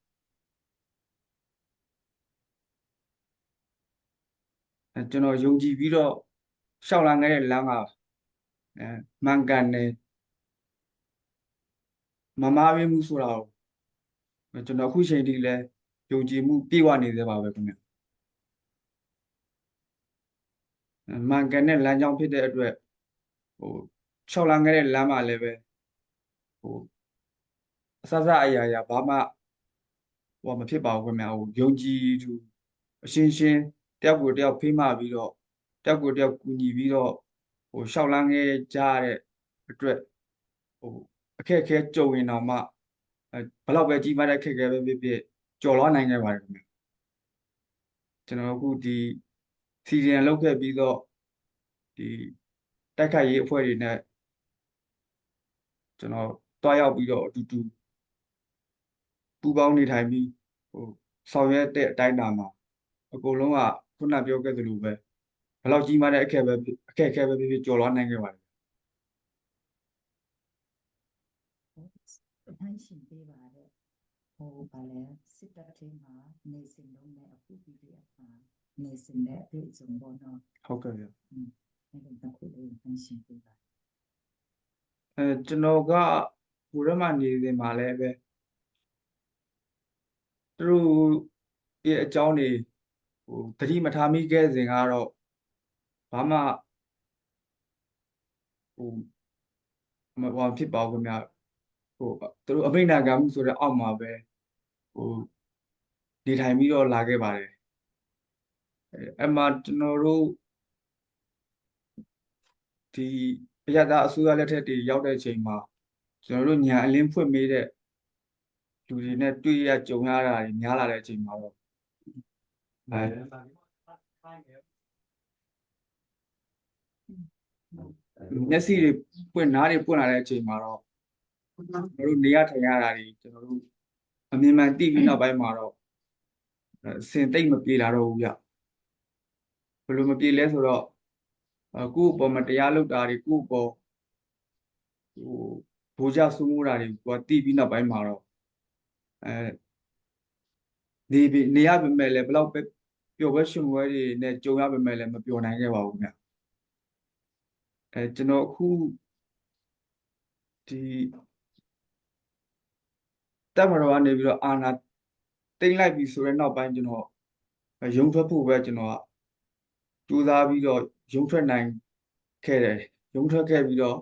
အဲကျွန်တော်ယုံကြည်ပြီးတော့ရှောက်လာခဲ့တဲ့လမ်းကအဲမှန်ကန်တယ်မမားပြမှုဆိုတာကိုကျွန်တော်အခုချိန်ထိလည်းယုံကြည်မှုပြည့်ဝနေသေးပါပဲခင်ဗျမှန်ကန်တဲ့လမ်းကြောင်းဖြစ်တဲ့အတွက်ဟိုရှောက်လာခဲ့တဲ့လမ်းမှာလည်းပဲဟိုအစစအရာရာဘာမှဟိုမဖြစ်ပါဘူးခင်ဗျဟိုယုံကြည်သူအရှင်းရှင်းတယောက်ကိုတယောက်ဖေးမပြီးတော့တယောက်ကိုတယောက်ကူညီပြီးတော့ဟိုရှောက်လန်းခဲ့ကြရတဲ့အတွက်ဟို အခက်အခဲကြုံရင်တော့မှအဲဘလောက်ပဲကြီးမားတဲ့အခက်အခဲပဲဖြစ်ဖြစ်ကျော်လွှားနိုင်ခဲ့ပါတယ်ခင်ဗျကျွန်တော်အခုဒီစီရီယံလောက်ခဲ့ပြီးတော့ဒီတိုက်ခိုက်ရေးအဖွဲ့တွေနဲ့ကျွန်တော်တွားရောက်ပြီးတော့အတူတူပူးပေါင်းနေထိုင်ပြီးဟိုဆောင်ရွက်တဲ့အတိုင်းအတာမှာအကုန်လုံးကခုနပြောခဲ့သလိုပဲဘလောက်ကြီးမားတဲ့အခက်ပဲအခက်အခဲပဲဖြစ်ဖြစ်ကျော်လွှားနိုင်ခဲ့ပါတယ် နှိုင်းရှင်ပေးပါတဲ့ဟိုဗာလဲစစ်တပ်ထဲမှာနေစဉ်လုံးနဲ့အခု PDF မှာနေစဉ်နဲ့အတွေ့အကြုံပေါ့နော် ဟုတ်ကဲ့ဗျ အဲ့ဒီတစ်ခုလေးနှိုင်းရှင်ပေးပါ အဲကျွန်တော်ကဟိုရက်မှနေနေမှာလည်းပဲသူတို့ရဲ့အကြောင်းတွေဟိုသတိမထားမိခဲ့စဉ်ကတော့ဘာမှဟိုမဟိုဖြစ်ပါဘူးခင်ဗျဟိုသူတို့အမိန့်နာခံမှုဆိုတဲ့အောက်မှာပဲဟိုနေထိုင်ပြီးတော့လာခဲ့ပါတယ်အဲအမှကျွန်တော်တို့ဒီအရသာအစိုးရလက်ထက်တွေရောက်တဲ့အချိန်မှာကျွန်တော်တို့ညာအလင်းဖွင့်ပေးတဲ့လူတွေနဲ့တွေ့ရကြုံရတာတွေများလာတဲ့အချိန်မှာတော့အဲမျက်စိတွေပွင့်နားတွေပွင့်လာတဲ့အချိန်မှာတော့ကျွန်တော်တို့နေရထိုင်ရတာတွေကျွန်တော်တို့အမြင်မှန်သိပြီးနောက်ပိုင်းမှာတော့အစင်တိတ်မပြေလာတော့ဘူးဗျဘယ်လိုမပြေလဲဆိုတော့အကိုယ့်အပေါ်မှာတရားလုပ်တာတွေကိုယ့်အပေါ်ဟိုဘိုးကြဆူးမိုးတာတွေကိုကတိပြီးနောက်ပိုင်းမှာတော့အဲနေပြီနေရပါမယ်လဲဘလောက်ပဲပျော်ပွဲရှင်ပွဲတွေနဲ့ကြုံရပါမယ်လဲမပျော်နိုင်ခဲ့ပါဘူးဗျအဲကျွန်တော်အခုဒီတက်မတော်ကနေပြီးတော့အာနာတိမ့်လိုက်ပြီဆိုတဲ့နောက်ပိုင်းကျွန်တော်ရုံထွက်ဖို့ပဲကျွန်တော်ကကြိုးစားပြီးတော့ရုံထွက်နိုင်ခဲ့တယ်ရုံထွက်ခဲ့ပြီးတော့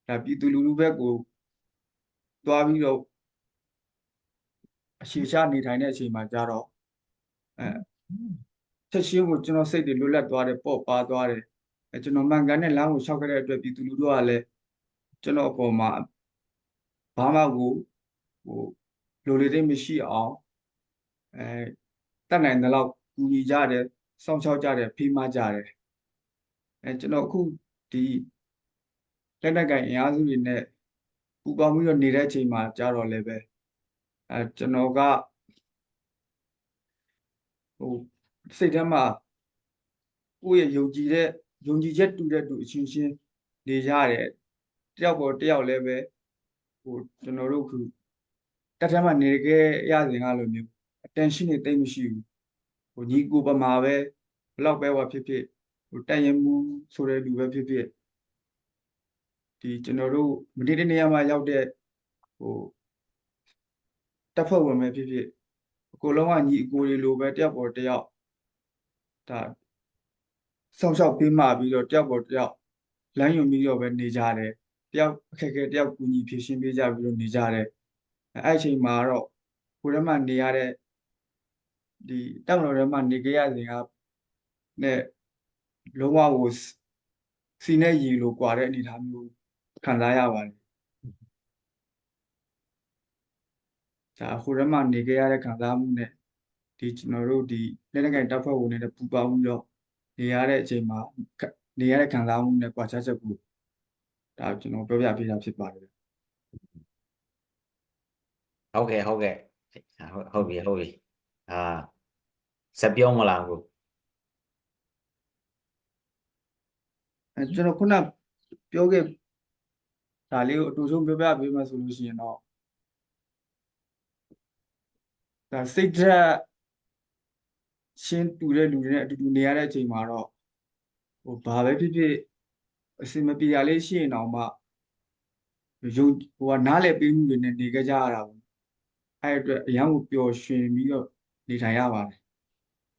ဒါပြည်သူလူထုဘက်ကိုသွားပြီးတော့အခြေချနေထိုင်တဲ့အချိန်မှာကြတော့အဲချက်ချင်းကိုကျွန်တော်စိတ်တွေလွတ်လပ်သွားတယ်ပေါ့ပါသွားတယ်အဲကျွန်တော်မှန်ကန်တဲ့လမ်းကိုလျှောက်ခဲ့တဲ့အတွက်ပြည်သူလူထုကလည်းကျွန်တော်အပေါ်မှာဘာမှကိုဟိုလိုလေသိမရှိအောင်အဲတတ်နိုင်တဲ့လောက်ကူညီကြတယ်စောင့်ရှောက်ကြတယ်ဖေးမကြတယ်အဲကျွန်တော်အခုဒီလက်နက်ကိုင်အင်အားစုတွေနဲ့ပူပေါင်းပြီးတော့နေတဲ့အချိန်မှာကြတော့လည်းပဲအဲကျွန်တော်ကဟိုစိတ်ထဲမှာကိုယ့်ရဲ့ယုံကြည်တဲ့ယုံကြည်ချက်တူတဲ့သူအချင်းချင်းနေကြတယ်တယောက်ပေါ်တယောက်လည်းပဲဟိုကျွန်တော်တို့ခုတက်ထဲမှာနေခဲ့ရစဉ်ကလိုမျိုး attention တွေတိတ်မရှိဘူးဟိုညီကိုပမာပဲဘလောက်ပဲဟောဖြစ်ဖြစ်ဟိုတက်ရင်မှုဆိုတဲ့လူပဲဖြစ်ဖြစ်ဒီကျွန်တော်တို့မနေ့တနေ့မှရောက်တဲ့ဟိုတပ်ဖွဲ့ဝင်ပဲဖြစ်ဖြစ်အကိုလုံးကညီအကိုတွေလိုပဲတယောက်ပေါ်တယောက်ဒါစောင့်ရှောက်ပေးမှပြီးတော့တယောက်ပေါ်တယောက်လမ်းညွှန်ပြီးတော့ပဲနေကြတယ်တယောက်အခက်အခဲတယောက်ကူညီဖြည့်ရှင်းပေးကြပြီးတော့နေကြတယ်အဲ့အချိန်မှာတော့ကိုယ်ထဲမှာနေရတဲ့ဒီတောင်တော်ထဲမှာနေကြရစဉ်ကနဲ့လုံးဝကိုစီနဲ့ရီလိုကွာတဲ့အနေအထားမျိုးခံစားရပါတယ်ဒါဟိုထဲမှာနေကြရတဲ့ခံစားမှုနဲ့ဒီကျွန်တော်တို့ဒီလက်နက်ကိုင်တပ်ဖွဲ့ဝင်တွေနဲ့ပူးပေါင်းပြီးတော့နေရတဲ့အချိန်မှာနေရတဲ့ခံစားမှုနဲ့ကွာခြားချက်ကိုဒါကျွန်တော်ပြောပြပေးတာဖြစ်ပါတယ် ဟုတ်ကဲ့ဟုတ်ကဲ့ဟုတ်ဟုတ်ပြီဟုတ်ပြီအာဆက်ပြောမလားကို အဲကျွန်တော်ခုနပြောခဲ့ဒါလေးကိုအတူဆုံးပြောပြပေးမှဆိုလို့ရှိရင်တော့ဒါစိတ်ဓာတ်ရှင်းတူတဲ့လူတွေနဲ့အတူတူနေရတဲ့အချိန်မှာတော့ဟိုဘာပဲဖြစ်ဖြစ်အစင်မပြေရလေးရှိရင်တော့မှယုံဟိုကနားလည်ပေးမှုတွေနဲ့နေကြကြရတာပေါ့အဲ့အတွက်အရန်ကိုပျော်ရွှင်ပြီးတော့နေထိုင်ရပါတယ်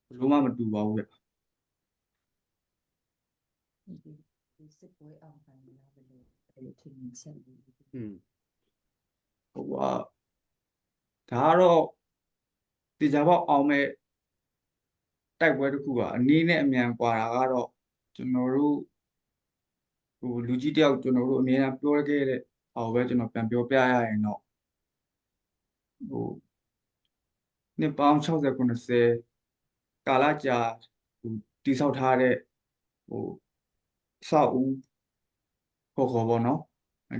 ဘလို့မှမတူပါဘူးဗျ ဒီဒီစစ်ပွဲအောင်နိုင်မလားဘယ်လိုဘယ်လိုထင်မြင်ချက်လဲ อืม ဟိုကဒါကတော့တေချာပေါက်အောင်မဲ့တိုက်ပွဲတစ်ခုပါအနည်းနဲ့အမြန်ကွာတာကတော့ကျွန်တော်တို့ဟိုလူကြီးတယောက်ကျွန်တော်တို့အမြဲတမ်းပြောခဲ့တဲ့ ဟိုပဲကျွန်တော်ပြန်ပြောပြရရင်တော့ဟိုနှစ်ပေါင်း60 90ကာလကြာဟိုတည်ဆောက်ထားတဲ့ဟိုအဆောက်အဦခေါ်ခေါ်ပေါ့နော်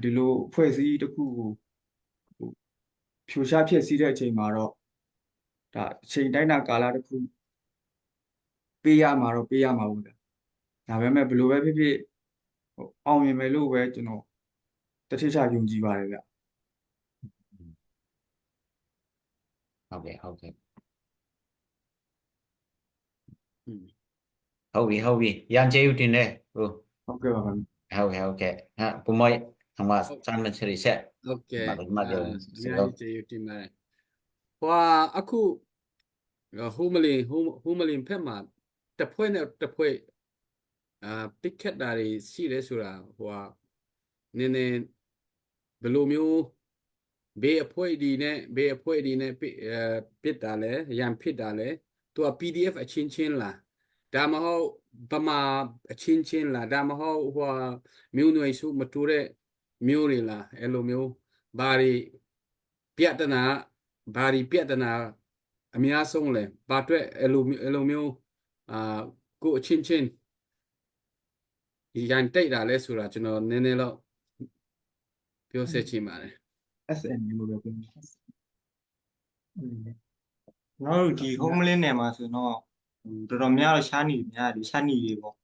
ဒီလိုအဖွဲ့အစည်းတစ်ခုကိုဟိုဖြိုရှားဖျက်ဆီးတဲ့အချိန်မှာတော့ဒါအချိန်တိုင်းတာကာလတစ်ခုပေးရမှာတော့ပေးရမှာပေါ့ဗျာဒါပေမဲ့ဘယ်လိုပဲဖြစ်ဖြစ်ဟိုအောင်မြင်မယ်လို့ပဲကျွန်တော်တထစ်ချယုံကြည်ပါတယ်ဗျ ဟုတ်ကဲ့ဟုတ်ကဲ့ อืม ဟုတ်ပြီဟုတ်ပြီရန်ကျေးဦးတင်တယ်ဟုတ် ဟုတ်ကဲ့ပါခင်ဗျ ဟုတ်ကဲ့ဟုတ်ကဲ့ဟာကိုမောဟမစမ်းမချရီဆက် ဟုတ်ကဲ့ မမ အာ ပြော အများကြီးကျေးဇူးတင်ပါတယ်ဟွာအခုဟိုမလင်ဟိုဟိုမလင်ဖက်မှာတစ်ဖွဲ့နဲ့တစ်ဖွဲ့အာပစ်ခတ်တာတွေရှိတယ်ဆိုတာဟွာနည်းနည်းဘယ်လိုမျိုးဘေးအဖွဲ့ဒီနဲ့ဘေးအဖွဲ့ဒီနဲ့ပစ်အဲပစ်တာလဲရန်ဖြစ်တာလဲသူက PDF အချင်းချင်းလားဒါမဟုတ်ဗမာအချင်းချင်းလားဒါမဟုတ်ဟွာမျိုးနွယ်စုမတူတဲ့မျိုးတွေလားအဲ့လိုမျိုးဘာတွေပြဿနာဘာတွေပြဿနာအများဆုံးလဲဘာအတွက်အဲ့လိုမျိုးအဲ့လိုမျိုးအာကိုအချင်းချင်းရန်တိတ်တာလဲဆိုတာကျွန်တော်နည်းနည်းတော့ပြောဆက်ချင်ပါတယ် SN လို့ပဲပြောမယ် ကျွန်တော်တို့ဒီ home link နယ်မှာဆိုတော့ဟိုတော်တော်များတော့ရှားနေများတယ်ရှားနေတွေပေါ့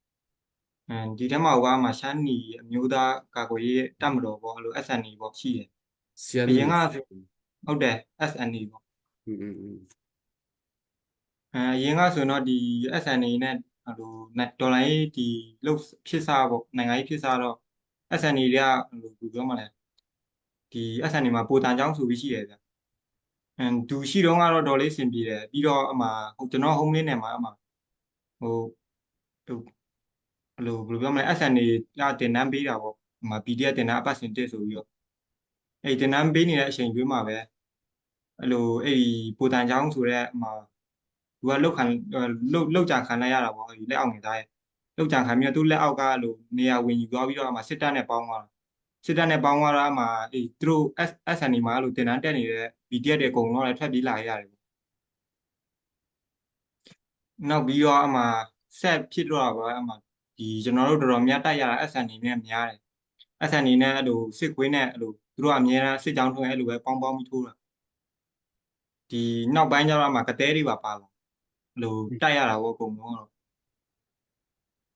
အဲဒီထဲမှာကမှရှားနေအမျိုးသားကာကွယ်ရေးတပ်မတော်ပေါ့အဲ့လို SNA ပေါ့ရှိတယ် ဆီယန် အရင်ကဆိုဟုတ်တယ် SNA ပေါ့ อืมอืมอืม အဲအရင်ကဆိုတော့ဒီ SNA နဲ့ဟိုလိုဒေါ်လာရေးဒီလုတ်ဖြစ်စားပေါ့နိုင်ငံရေးဖြစ်စားတော့ SNA တွေကဟိုဘယ်လိုပြောမလဲဒီ SNA မှာပိုတန်ချောင်းဆိုပြီးရှိတယ်ဗျအမ်သူရှိတော့ကတော့တော်လေးစင်ပြေတယ်ပြီးတော့အမှဟိုကျွန်တော် home lane နယ်မှာအမှဟိုဟိုဘယ်လိုဘယ်လိုပြောမလဲ SNA ကတင်တန်းပေးတာပေါ့အမှ PDF တင်တန်းအပတ်စဉ်တစ်ဆိုပြီးတော့အဲ့တင်တန်းပေးနေတဲ့အချိန်တွင်းမှာပဲအဲ့လိုအဲ့ဒီပိုတန်ချောင်းဆိုတဲ့အမှ သူကလုတ်ခံလုတ်လုတ်ကြံခံလိုက်ရတာပေါ့ဒီလက်အောက်နေသားရဲ့လုတ်ကြံခံပြီးတော့သူ့လက်အောက်ကအဲ့လိုနေရာဝင်ယူသွားပြီးတော့အမှစစ်တပ်နဲ့ပေါင်းသွားတာစစ်တပ်နဲ့ပေါင်းသွားတော့အမှအေးသူတို့ S SND မှာအဲ့လိုတင်တန်းတက်နေတဲ့ BTS တွေအကုန်လုံးလည်းထွက်ပြေးလာရတယ်ပေါ့နောက်ပြီးတော့အမှဆက်ဖြစ်တော့တာပါအမှဒီကျွန်တော်တို့တော်တော်များတိုက်ရတာ SND နဲ့များတယ် SND နဲ့အဲ့လိုစစ်ခွေးနဲ့အဲ့လိုသူတို့ကအများအားစစ်ကြောင်းထွန်းအဲ့လိုပဲပေါင်းပေါင်းပြီးထိုးတာဒီနောက်ပိုင်းကျတော့အမှကတဲတွေပါပါလာ အဲ့လိုတိုက်ရတာပေါ့အကုန်လုံးတော့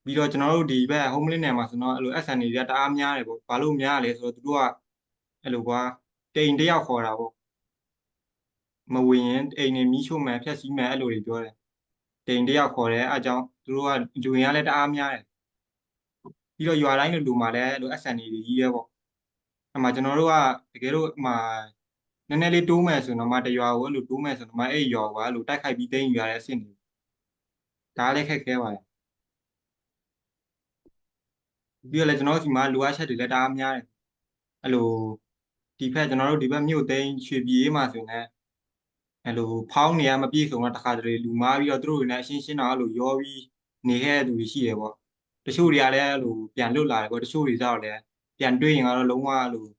ပြီးတော့ကျွန်တော်တို့ဒီဘက် home lane နယ်မှာဆိုတော့အဲ့လို SNA တွေကတအားများတယ်ပေါ့ဘာလို့များလဲဆိုတော့သူတို့ကအဲ့လိုကွာတိန်တယောက်ခေါ်တာပေါ့မဝင်ရင်အိမ်နေမီးရှို့မယ်ဖျက်ဆီးမယ်အဲ့လိုတွေပြောတယ်တိန်တယောက်ခေါ်တယ်အဲအကြောင်းသူတို့ကလူဝင်ကလည်းတအားများတယ်ပြီးတော့ရွာတိုင်းလိုလူမှာလည်းအဲ့လို SNA တွေကြီးရဲပေါ့အဲ့မှာကျွန်တော်တို့ကတကယ်လို့အမှနည်းနည်းလေးတိုးမယ်ဆိုရင်တော့မှတရွာကိုအဲ့လိုတိုးမယ်ဆိုတော့မှအဲ့ရွာကအဲ့လိုတိုက်ခိုက်ပြီးသိမ်းယူရတဲ့အဆင့်တွေ ဒါလည်းခက်ခဲပါတယ်ပြီးတော့လည်းကျွန်တော်တို့ဒီမှာလိုအပ်ချက်တွေလည်းတအားများတယ်အဲ့လိုဒီဖက်ကျွန်တော်တို့ဒီဘက်မြို့သိမ်းရွှေပြည်ရေးမှာဆိုရင်လည်းအဲ့လိုဖောင်းနေရမပြည့်စုံတော့တခါတလေလူမားပြီးတော့သူတို့တွေနဲ့အရှင်းရှင်းတော့အဲ့လိုရောပြီးနေခဲ့တဲ့သူတွေရှိတယ်ပေါ့တချို့တွေကလည်းအဲ့လိုပြန်လွတ်လာတယ်ပေါ့တချို့တွေကျတော့လည်းပြန်တွေးရင်ကတော့လုံးဝအဲ့လိုဘယ်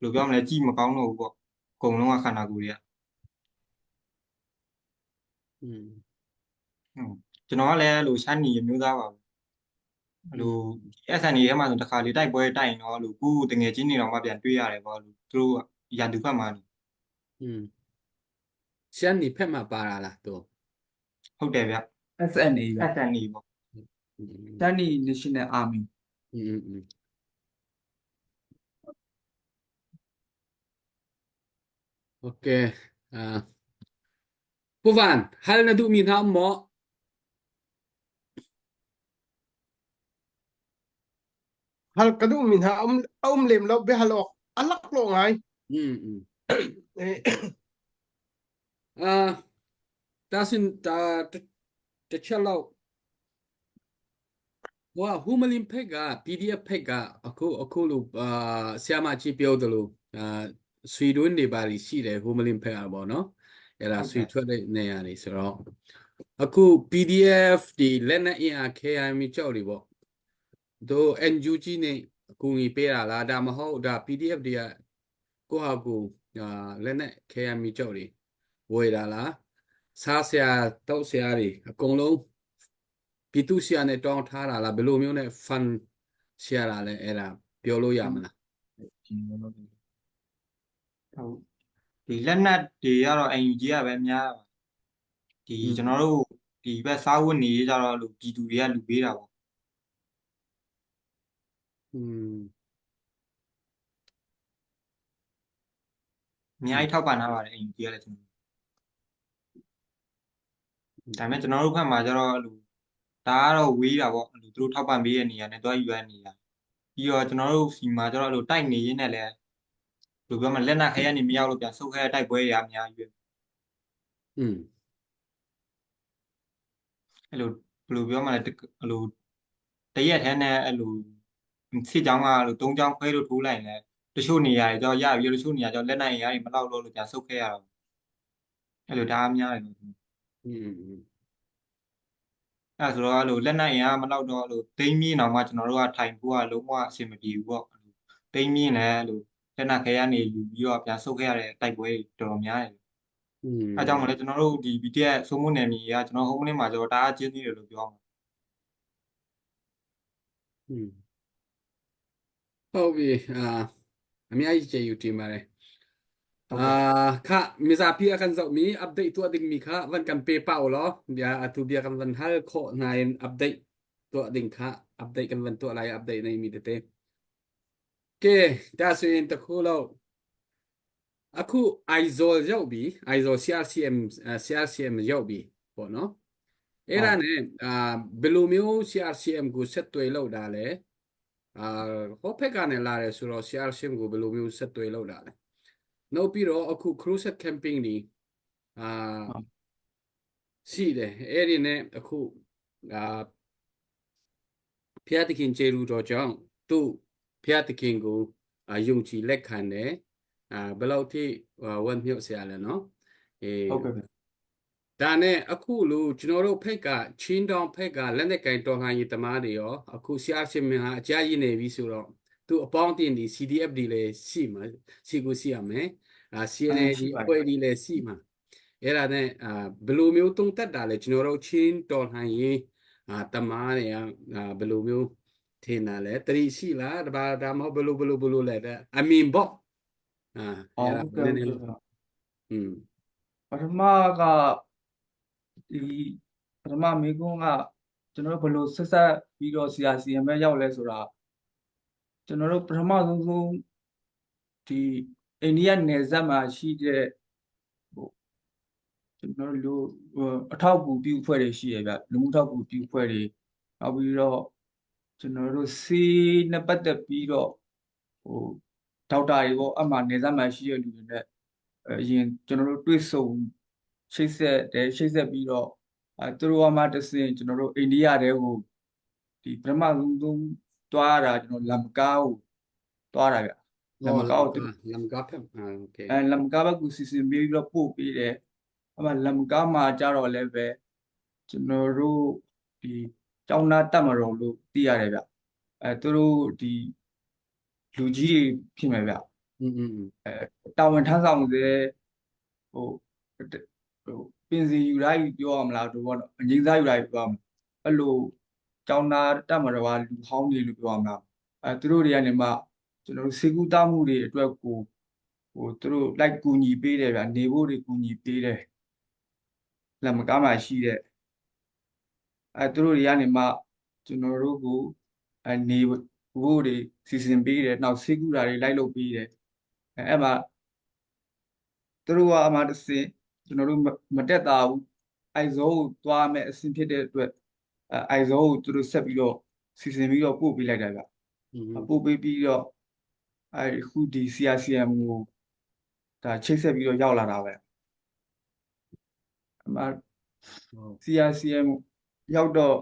လိုပြောမလဲကြည့်မကောင်းတော့ဘူးပေါ့အကုန်လုံးကခန္ဓာကိုယ်တွေက อืม ဟုတ်ကျွန်တော်ကလည်းအဲ့လိုရှမ်းနီမျိုးသားပါပဲအဲ့လို SNA ထဲမှာဆိုတခါလေတိုက်ပွဲတိုက်ရင်တော့အဲ့လိုကိုယ်တငယ်ချင်းတွေတော့မှပြန်တွေ့ရတယ်ပေါ့အဲ့လိုသူတို့ကရန်သူဖက်မှာနေ อืมရှမ်းနေဖက်မှာပါတာလားသူ ဟုတ်တယ်ဗျ SNA ဗျ SNA ပေါ့ อืม Shani National Army อืมอืมโอเคอ่าปูฟานฮัลนะดูมีน้ำหมอ Hal ka duh mi hna um a um lem lo bia hal awk a lak lo ngai. อืมอืม Eh, အာဒါစင်ဒါတစ်ချက်လောက်ဟိုဟူမလင်ဖက်က PDF ဖက်ကအခုအခုလိုအာဆရာမကြီးပြောတယ်လို့အာဆွီဒွန်းနေပါလိရှိတယ်ဟူမလင်ဖက်ကပေါ့နော်အဲ့ဒါဆွီထွက်တဲ့နေရာတွေဆိုတော့အခု PDF ဒီလက်နက်အင်အား KIM ကြောက်တွေပေါ့တို့ NUG နေအခု ကူညီပေးတာလားဒါမဟုတ်ဒါ PDF တွေကကိုဟာကိုအာလက်နဲ့ KME ကြောက်တွေဝယ်တာလားစားဆရာတောက်ဆရာတွေအကုန်လုံးပြည်သူဆရာနဲ့တောင်းထားတာလားဘယ်လိုမျိုးနဲ့ fund ဆရာတာလဲအဲ့ဒါပြောလို့ရမလား ဟုတ်ဒီလက်နက်တွေကတော့ NUG ကပဲများပါဒီကျွန်တော်တို့ဒီဘက်စားဝတ်နေရေးကြတော့လို့ပြည်သူတွေကလူပေးတာပေါ့ อืม အများကြီးထောက်ပံ့ထားပါတယ် NUG ကလည်းကျွန်တော်ဒါပေမဲ့ကျွန်တော်တို့ဘက်မှာကျတော့အဲ့လိုဒါကတော့ဝေးတာပေါ့အဲ့လိုသူတို့ထောက်ပံ့ပေးတဲ့နေရာနဲ့တွားယူရတဲ့နေရာပြီးတော့ကျွန်တော်တို့စီမှာကျတော့အဲ့လိုတိုက်နေရင်းနဲ့လည်းဘယ်လိုပြောမလဲလက်နက်ခဲယမ်းနေမရောက်လို့ပြန်ဆုတ်ခဲတဲ့တိုက်ပွဲတွေအများကြီးပဲ อืม အဲ့လိုဘယ်လိုပြောမလဲတကအဲ့လိုတရက်ထဲနဲ့အဲ့လိုစစ်ကြောင်းကအဲ့လို၃ကြောင်းခွဲလို့ထိုးလိုက်ရင်လည်းတချို့နေရာတွေကျတော့ရပြီးတချို့နေရာကျတော့လက်နက်အင်အားတွေမလောက်လို့လို့ပြန်ဆုတ်ခဲ့ရတော့အဲ့လိုဒါအများတယ်လို့ อืมอืม အဲ့ဒါဆိုတော့အဲ့လိုလက်နက်အင်အားမလောက်တော့အဲ့လိုတိမ့်မြင့်အောင်မှကျွန်တော်တို့ကထိုင်ဖို့ကလုံးဝအဆင်မပြေဘူးပေါ့အဲ့လိုတိမ့်မြင့်လည်းအဲ့လိုလက်နက်ခဲကနေယူပြီးတော့ပြန်ဆုတ်ခဲ့ရတဲ့တိုက်ပွဲတွေတော်တော်များတယ် อืม အဲကြောင့်မလဲကျွန်တော်တို့ဒီ BTS စိုးမိုးနယ်မြေကကျွန်တော်ဟုံးမင်းမှာကျတော့တအားကျင်းသေးတယ်လို့ပြောမှာ อืมဟုတ်ပြီအာအများကြီးကျေးဇူးတင်ပါတယ် ဟုတ်ကဲ့ အာခมิซาพีกันซมีอัปเดตตัวดิ่งมีค่ะวันกันเปเป้าเหรอเดี๋ยวอาตูเบียกันวันฮัลโคนายอัปเดตตัวดิ่งค่ะอัปเดตกันวันตัวอะไรอัปเดตในมีเตเกဒါဆိုရင်တခုလို့အခု ISOL ရောက်ပြီ ISOL CRCM CRCM ရောက်ပြီပေါ့နော်အဲ့ဒါနဲ့အာဘယ်လိုမျိုး CRCM ကိုဆက်သွယ်လောက်တာလဲအာဟောဖက်ကနေလာတယ်ဆိုတော့ CRCM ကိုဘယ်လိုမျိုးဆက်သွယ်လောက်တာလဲနောက်ပြီးတော့အခု Crusade Camping ဒီအာ ဟုတ် ရှိတယ်အဲ့ဒီနဲ့အခုအာဖျားသခင်ကျေလူတော်ကြောင့်သူ့ဖျားသခင်ကိုအာယုံကြည်လက်ခံတယ်အာဘယ်လောက်ထိအာဝမ်းမြောက်စရာလဲနော်အေး ဟုတ်ကဲ့ဗျ ဒါနဲ့အခုလူကျွန်တော်တို့ဖက်ကချင်းတောင်ဖက်ကလက်နက်ကင်တော်လှန်ရေးတမားတွေရောအခုဆရာရှင်မင်းဟာအကြကြီးနေပြီဆိုတော့သူအပေါင်းတင်ဒီ CDF ဒီလည်းရှိမှာရှိကိုရှိရမယ်အာ CNA ဒီအဖွဲ့ဒီလည်းရှိမှာအဲ့ဒါနဲ့အာဘယ်လိုမျိုးတုံးတက်တာလဲကျွန်တော်တို့ချင်းတော်လှန်ရေးအာတမားတွေကအာဘယ်လိုမျိုးထင်တာလဲတတိရှိလားဒါဘာဒါမဟုတ်ဘယ်လိုဘယ်လိုဘယ်လိုလဲတဲ့အမင်ပေါ့အာ အော် အဲ့ဒါ ဟုတ်ကဲ့ နည်းနည်း ဟုတ်ကဲ့ อืม ပထမကဒီပထမမေကွန်းကကျွန်တော်တို့ဘယ်လိုဆက်ဆက်ပြီးတော့ CRCM ပဲရောက်လဲဆိုတာကျွန်တော်တို့ပထမဆုံးဆုံးဒီအိန္ဒိယနယ်စပ်မှာရှိတဲ့ဟိုကျွန်တော်တို့လူဟိုအထောက်အကူပြုအဖွဲ့တွေရှိရဗျလူမှုထောက်အကူပြုအဖွဲ့တွေနောက်ပြီးတော့ကျွန်တော်တို့စီးနဲ့ပတ်သက်ပြီးတော့ဟိုဒေါက်တာတွေပေါ့အမှနယ်စပ်မှာရှိတဲ့လူတွေနဲ့ အရင်ကျွန်တော်တို့တွေ့ဆုံချိတ်ဆက်တယ်ချိတ်ဆက်ပြီးတော့အဲသူတို့ကမှတဆင့်ကျွန်တော်တို့အိန္ဒိယတဲကိုဒီပထမဆုံးဆုံးတွားရတာကျွန်တော်လမ်ကားကိုတွားတာဗျလမ်ကားကိုသူ လမ်ကားဖက်အာโอเค အဲလမ်ကားဘက်ကိုစီစဉ်ပေးပြီးတော့ပို့ပေးတယ်အမှလမ်ကားမှာကြတော့လည်းပဲကျွန်တော်တို့ဒီကျောင်းသားတက်မတော်လို့သိရတယ်ဗျအဲသူတို့ဒီလူကြီးတွေဖြစ်မယ်ဗျ อืมอืมอืม တာဝန်ထမ်းဆောင်စေဟိုတဟိုပင်စင်ယူလိုက်ပြောရမလားတို့ဘောနော်အငိမ့်စားယူလိုက်ပြောရမလားအဲ့လိုကျောင်းသားတက်မတော်ကလူဟောင်းတွေလို့ပြောရမလားအဲသူတို့တွေကနေမှကျွန်တော်တို့စေကူတာမှုတွေအတွက်ကိုဟိုသူတို့လိုက်ကူညီပေးတယ်ဗျနေဖို့တွေကူညီပေးတယ်လက်မကားမှရှိတဲ့အဲသူတို့တွေကနေမှကျွန်တော်တို့ကိုအနေဖို့တွေစီစဉ်ပေးတယ်နောက်စေကူတာတွေလိုက်လုပ်ပေးတယ်အဲအဲ့မှာ သူတို့ကအမှတစ်ဆင့်ကျွန်တော်တို့မမတက်တာဘူးအိုက်ဇောကိုသွားမယ်အဆင့်ဖြစ်တဲ့အတွက်အဲအိုက်ဇောကိုသူတို့ဆက်ပြီးတော့စီစဉ်ပြီးတော့ပို့ပေးလိုက်တာဗျ อืม ပို့ပေးပြီးတော့အဲအခုဒီ CRCM ကိုဒါချိတ်ဆက်ပြီးတော့ရောက်လာတာပဲအမှ ဟုတ် CRCM ရောက်တော့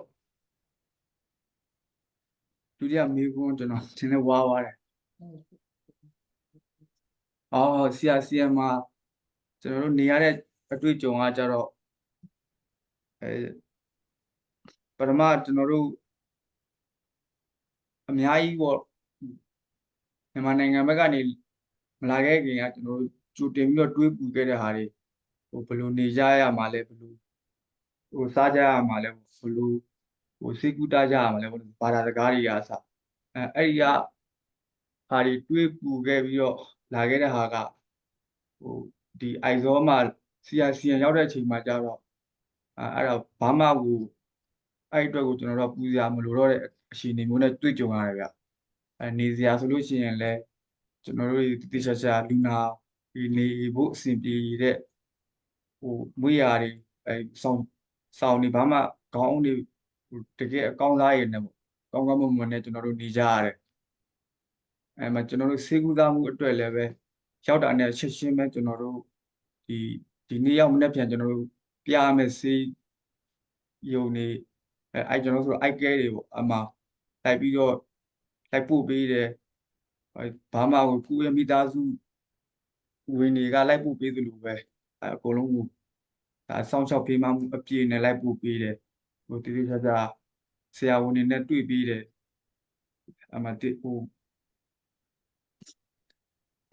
ဒုတိယမေးခွန်းကျွန်တော်သင်လဲဝါသွားတယ်အော် CRCM မှာကျွန်တော်တို့နေရတဲ့အတွေ့အကြုံကကြတော့ အဲပထမကျွန်တော်တို့အများကြီးပေါ့ မြန်မာနိုင်ငံဘက်ကနေမလာခဲ့ခင်ကကျွန်တော်တို့ကြိုတင်ပြီးတော့တွေးပူခဲ့တဲ့ဟာတွေဟိုဘယ်လိုနေကြရမှာလဲဘယ်လိုဟိုစားကြရမှာလဲဘယ်လိုဟိုစေကူတာကြရမှာလဲဘာသာစကားတွေကအစအဲအဲ့ဒီကဟာတွေတွေးပူခဲ့ပြီးတော့လာခဲ့တဲ့ဟာကဟိုဒီအိုက်ဇောမှာ CRCN ရောက်တဲ့အချိန်မှာကျတော့အဲအဲ့တော့ဘာမှကိုအဲ့အတွက်ကိုကျွန်တော်တို့ပူစရာမလိုတော့တဲ့အခြေအနေမျိုးနဲ့တွေ့ကြုံရတယ်ဗျအဲနေစရာဆိုလို့ရှိရင်လည်းကျွန်တော်တို့တတိချာချာလူနာဒီနေဖို့အဆင်ပြေတဲ့ဟိုမွေးရာတွေအဲဆောင်ဆောင်နေဘာမှခေါင်းတွေဟိုတကယ်အကောင်းစားရည်နဲ့ပေါ့ကောင်းကောင်းမွန်မွန်နဲ့ကျွန်တော်တို့နေကြရတယ်အဲမှာကျွန်တော်တို့စေကူသားမှုအတွက်လည်းပဲရောက်တာနဲ့ချက်ချင်းပဲကျွန်တော်တို့ဒီဒီနေ့ရောက်မနေ့ပြန်ကျွန်တော်တို့ပြရမယ်စေယုံနေအဲအဲကျွန်တော်တို့ဆိုအိုက်ကဲတွေပေါ့အမှလိုက်ပြီးတော့လိုက်ပို့ပေးတယ်အဲဘာမှကိုကိုယ့်ရဲ့မိသားစုဝင်တွေကလိုက်ပို့ပေးသလိုပဲအဲအကုန်လုံးကိုဒါစောင့်ရှောက်ပေးမှမှုအပြည့်နဲ့လိုက်ပို့ပေးတယ်ဟိုတိတိကျကျဆရာဝန်တွေနဲ့တွေ့ပေးတယ်အမှတိဟို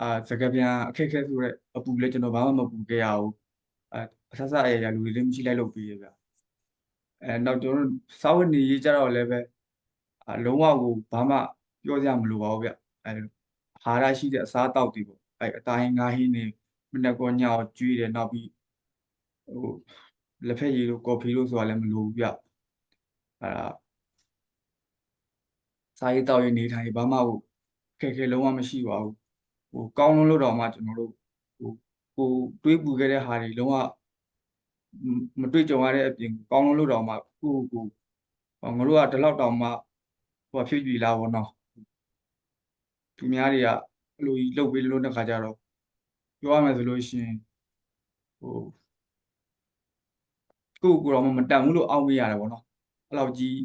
အာစကားပြန်အခက်အခဲဆိုရက်အပူလည်းကျွန်တော်ဘာမှမပူခဲ့ရဘူးအဲအဆဆအရရလူတွေလည်းမရှိလိုက်လို့ပေးရဗျအဲနောက်ကျွန်တော်စာဝတ်နေရေးကြတော့လည်းပဲအလုံးဝကိုဘာမှပြောစရာမလိုပါဘူးဗျအဲအာဟာရရှိတဲ့အစားအသောက်တွေပေါ့အဲအတိုင်းငါးဟင်းနေမနေ့ကညောကျွေးတယ်နောက်ပြီးဟိုလက်ဖက်ရည်တို့ကော်ဖီတို့ဆိုတာလည်းမလိုဘူးဗျအဲဒါစားရေးတောက်ရေးနေထိုင်ဘာမှဟိုခက်ခဲလုံးဝမရှိပါဘူးဟိုကောင်းလုံးလို့တော့မှကျွန်တော်တို့ဟိုကိုတွေးပူခဲ့တဲ့ဟာတွေလုံးဝမတွေ့ကြုံရတဲ့အပြင်ကောင်းလုံးလို့တော့မှကိုကိုငါတို့ကဒီလောက်တောင်မှဟိုဖြစ်ပြီလားဘောနော်သူများတွေကအဲ့လိုကြီးလှုပ်ပေးလို့တဲ့ခါကျတော့ပြောရမယ်ဆိုလို့ရှိရင်ဟိုကိုကိုတော့မတန်ဘူးလို့အောက်မေ့ရတယ်ဗောနော်အဲ့လောက်ကြီး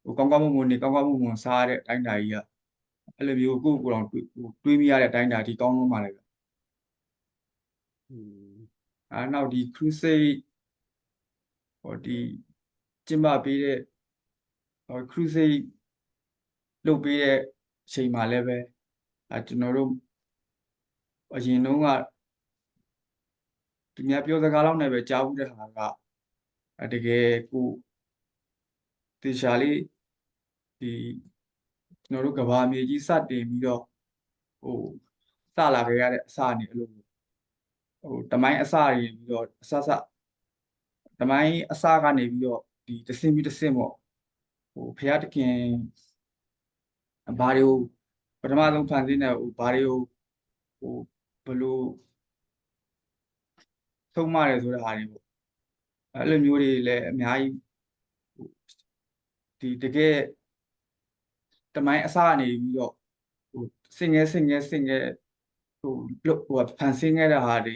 ဟိုကောင်းကောင်းမွန်မွန်နေကောင်းကောင်းမွန်မွန်စားရတဲ့အတိုင်းတာကြီးကအဲ့လိုမျိုးကိုကိုတော့တွေးဟိုတွေးမိရတဲ့အတိုင်းတာဒီကောင်းလုံးပါလေဗျအဲနောက်ဒီ crusade ဟိုဒီကျင်းပပေးတဲ့ဟို crusade လုပ်ပေးတဲ့အချိန်မှာလည်းပဲအဲကျွန်တော်တို့အရင်တုန်းကသူများပြောစကားလောက်နဲ့ပဲကြားဘူးတဲ့ဟာကအဲတကယ်ကိုတေချာလေးဒီကျွန်တော်တို့ကဘာမြေကြီးစတင်ပြီးတော့ဟိုစလာခဲ့ရတဲ့အစနေအဲ့လိုဟိုတမိုင်းအစတွေပြီးတော့အစစတမိုင်းအစကနေပြီးတော့ဒီတဆင့်ပြီးတဆင့်ပေါ့ဟိုဖရာတခင်ဘာတွေကိုပထမဆုံးဖန်ဆင်းတဲ့ဟိုဘာတွေကိုဟိုဘလို့ဆုံးမတယ်ဆိုတဲ့ဟာတွေပေါ့အဲ့လိုမျိုးတွေလည်းအများကြီးဟိုဒီတကယ်တမိုင်းအစကနေပြီးတော့ဟိုစင်ငယ်စင်ငယ်စင်ငယ်ဟိုလုတ်ဟိုဖန်ဆင်းခဲ့တဲ့ဟာတွေ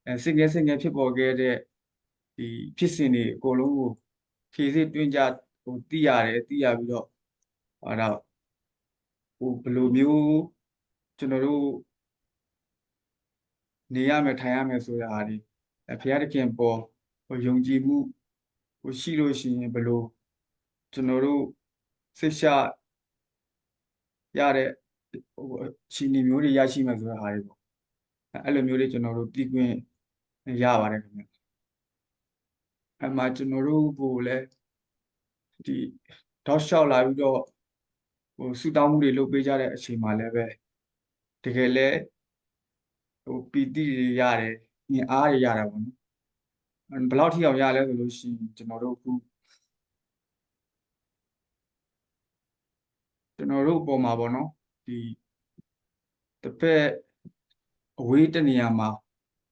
အဲစင်ငယ်စင်ငယ်ဖြစ်ပေါ်ခဲ့တဲ့ဒီဖြစ်စဉ်တွေအကုန်လုံးကိုဖြည့်စစ်တွင်းကြဟိုသိရတယ်သိရပြီးတော့ဟာတော့ဟိုဘယ်လိုမျိုးကျွန်တော်တို့နေရမယ်ထိုင်ရမယ်ဆိုတဲ့ဟာတွေအဖျားတခင်ပေါ်ဟိုယုံကြည်မှုဟိုရှိလို့ရှိရင်ဘယ်လိုကျွန်တော်တို့စိတ်ချရတဲ့ဟိုအရှိနေမျိုးတွေရရှိမယ်ဆိုတဲ့ဟာတွေပေါ့အဲ့လိုမျိုးတွေကျွန်တော်တို့သိခွင့်ရပါတယ်ခင်ဗျအဲ့မှာကျွန်တော်တို့ကိုလည်းဒီတောက်လျှောက်လာပြီးတော့ဟိုဆူတောင်းမှုတွေလုပ်ပေးကြတဲ့အချိန်မှာလည်းပဲတကယ်လည်းဟိုပီတိတွေရတယ်အင်အားတွေရတယ်ပေါ့နော်ဘယ်လောက်ထိအောင်ရလဲဆိုလို့ရှိရင်ကျွန်တော်တို့အခုကျွန်တော်တို့အပေါ်မှာပေါ့နော်ဒီတစ်ဖက်အဝေးတနေရာမှာ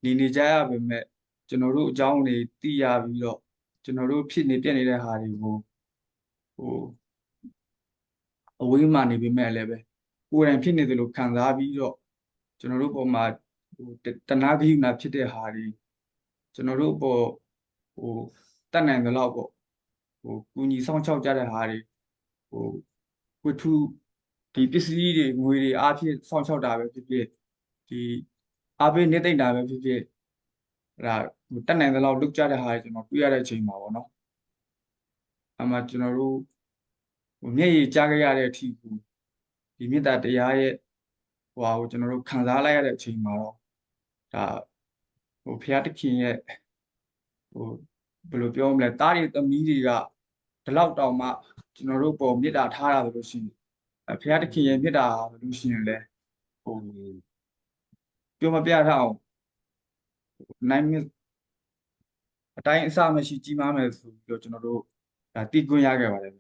နေနေကြရပါမယ်ကျွန်တော်တို့အကြောင်းတွေသိရပြီးတော့ကျွန်တော်တို့ဖြစ်နေပြက်နေတဲ့ဟာတွေကိုဟိုအဝေးမှာနေပေမဲ့လည်းပဲကိုယ်တိုင်ဖြစ်နေတယ်လို့ခံစားပြီးတော့ကျွန်တော်တို့ပေါ်မှာဟိုတနာဂိယူနာဖြစ်တဲ့ဟာတွေကျွန်တော်တို့ပေါ်ဟိုတတ်နိုင်တဲ့လောက်ပေါ့ဟိုကူညီဆောင်ချောက်ကြတဲ့ဟာတွေဟိုဝတ္ထုဒီပစ္စည်းတွေငွေတွေအားဖြင့်ဆောင်ချောက်တာပဲဖြစ်ဖြစ်ဒီအားပေးနေသိမ့်တာပဲဖြစ်ဖြစ်အဲ့ဒါဟိုတတ်နိုင်တဲ့လောက်လုတ်ကြတဲ့ဟာတွေကျွန်တော်တွေ့ရတဲ့အချိန်မှာပေါ့နော်အမှကျွန်တော်တို့ဟိုမျက်ရည်ကြားခဲ့ရတဲ့အထိကိုဒီမေတ္တာတရားရဲ့ ဟိုဟာကိုကျွန်တော်တို့ခံစားလိုက်ရတဲ့အချိန်မှာတော့ဒါဟိုဖျားတခင်ရဲ့ဟိုဘယ်လိုပြောမလဲတားတွေသမီးတွေကဒီလောက်တောင်မှကျွန်တော်တို့ပေါ်မေတ္တာထားတာဆိုလို့ရှိရင်အဖျားတခင်ရဲ့မေတ္တာဆိုလို့ရှိရင်လည်းဟိုပြောမပြတတ်အောင်နိုင်မြအတိုင်းအဆမရှိကြီးမားမယ်ဆိုပြီးတော့ကျွန်တော်တို့ဒါတည်ခွင့်ရခဲ့ပါတယ်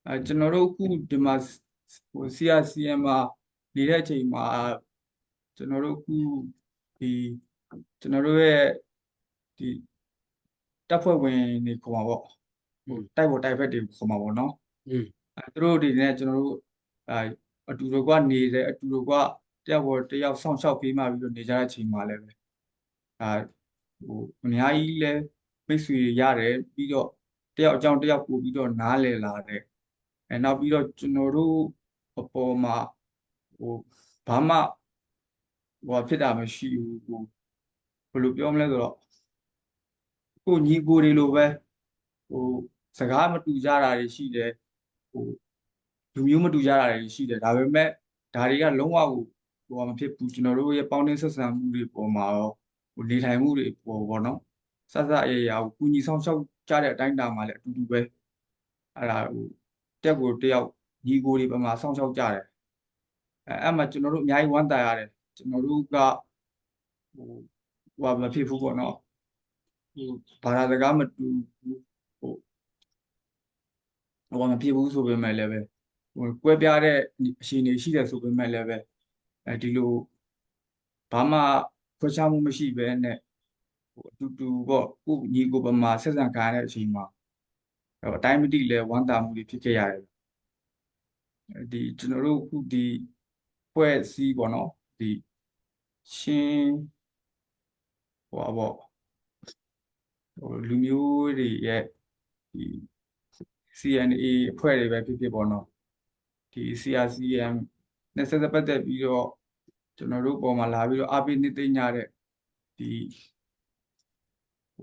အဲကျွန်တော်တို့အခုဒီမှာဟို CRCM မှာနေတဲ့အချိန်မှာကျွန်တော်တို့အခုဒီကျွန်တော်တို့ရဲ့ဒီတပ်ဖွဲ့ဝင်တွေခေါ်မှာပေါ့ဟိုတိုက်ပေါ်တိုက်ဖက်တွေခေါ်မှာပေါ့နော် อืม အဲသူတို့တွေနဲ့ကျွန်တော်တို့အဲအတူတကွနေတယ်အတူတကွတယောက်ပေါ်တယောက်စောင့်ရှောက်ပေးမှပြီးတော့နေကြတဲ့အချိန်မှာလည်းပဲအဲဟိုအများကြီးလဲမိတ်ဆွေတွေရတယ်ပြီးတော့တယောက်အကြောင်းတယောက်ပို့ပြီးတော့နားလည်လာတယ်အဲနောက်ပြီးတော့ကျွန်တော်တို့အပေါ်မှာဟိုဘာမှဟိုဖြစ်တာမရှိဘူးဟိုဘယ်လိုပြောမလဲဆိုတော့ကိုညီကိုတွေလိုပဲဟိုစကားမတူကြတာတွေရှိတယ်ဟိုလူမျိုးမတူကြတာတွေရှိတယ်ဒါပေမဲ့ဒါတွေကလုံးဝကိုဟိုမဖြစ်ဘူးကျွန်တော်တို့ရဲ့ပေါင်းတင်ဆက်ဆံမှုတွေပေါ်မှာရောဟိုနေထိုင်မှုတွေပေါ်ပေါ့နော်စစအရာရာကိုကုညီဆောင်ရှောက်ကြတဲ့အတိုင်းတာမှာလည်းအတူတူပဲအဲ့ဒါဟိုတက်ကိုတယောက်ညီကိုတွေပမာဆောင်ရှောက်ကြတယ်အဲအဲ့မှာကျွန်တော်တို့အများကြီးဝမ်းသာရတယ်ကျွန်တော်တို့ကဟိုဟိုမဖြစ်ဘူးပေါ့နော်ဟိုဘာသာစကားမတူဘူးဟိုဟိုမဖြစ်ဘူးဆိုပေမဲ့လည်းပဲဟိုကွဲပြားတဲ့အခြေအနေရှိတယ်ဆိုပေမဲ့လည်းပဲအဲဒီလိုဘာမှခွဲခြားမှုမရှိဘဲနဲ့ဟိုအတူတူပေါ့ကိုညီကိုပမာဆက်ဆံခံရတဲ့အချိန်မှာဟိုအတိုင်းမတိလဲဝမ်းသာမှုတွေဖြစ်ခဲ့ရတယ်ဒီကျွန်တော်တို့ခုဒီဖွဲ့စည်းပေါ့နော်ဒီရှင်ဟိုပါပေါ့ဟိုလူမျိုးတွေရဲ့ဒီ CNA အဖွဲ့တွေပဲဖြစ်ဖြစ်ပေါ့နော်ဒီ CRCM နဲ့ဆက်ဆက်ပတ်သက်ပြီးတော့ကျွန်တော်တို့ပေါ်မှာလာပြီးတော့အားပေးနေသိညတဲ့ဒီ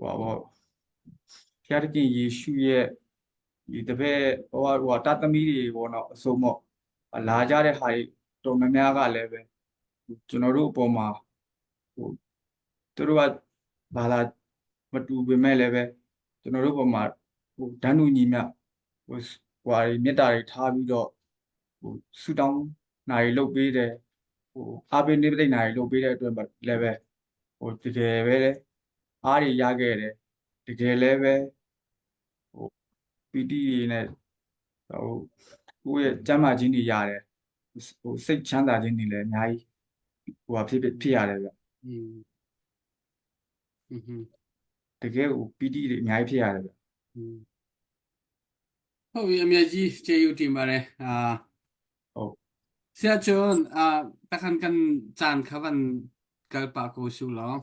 ဟိုပါပေါ့ဘုရားသခင်ယေရှုရဲ့ဒီတပည့်ဟိုဟိုတာသမီတွေပေါ့နော်အစုံပေါ့လာကြတဲ့ဟာတွေတော်များများကလည်းပဲကျွန်တော်တို့အပေါ်မှာဟိုသူတို့ကဘာသာမတူပေမဲ့လည်းပဲကျွန်တော်တို့ပေါ်မှာဟိုဒန်းတူညီမျှဟိုဟိုဟာတွေမေတ္တာတွေထားပြီးတော့ဟိုဆူတောင်းနာတွေလုပ်ပေးတယ်ဟိုအားပေးနေပသိနာတွေလုပ်ပေးတဲ့အတွက်လည်းပဲဟိုတကယ်ပဲအားတွေရခဲ့တယ်တကယ်လည်းပဲဟိုပီတိတွေနဲ့ဟိုကိုယ့်ရဲ့ကျမ်းမာခြင်းတွေရတယ်ဟိုစိတ်ချမ်းသာခြင်းတွေလည်းအများကြီးဟိုဟာဖြစ်ဖြစ်ဖြစ်ရတယ်ဗျ อืมอืม တကယ်ကိုပီတိတွေအများကြီးဖြစ်ရတယ်ဗျ ဟုတ်ပြီအမြကြီးကျေးဇူးတင်ပါတယ်အာ ဟုတ် ဆရာကျွန်းအာတခန်ကန်จานခวันကလပါကိုရှူလော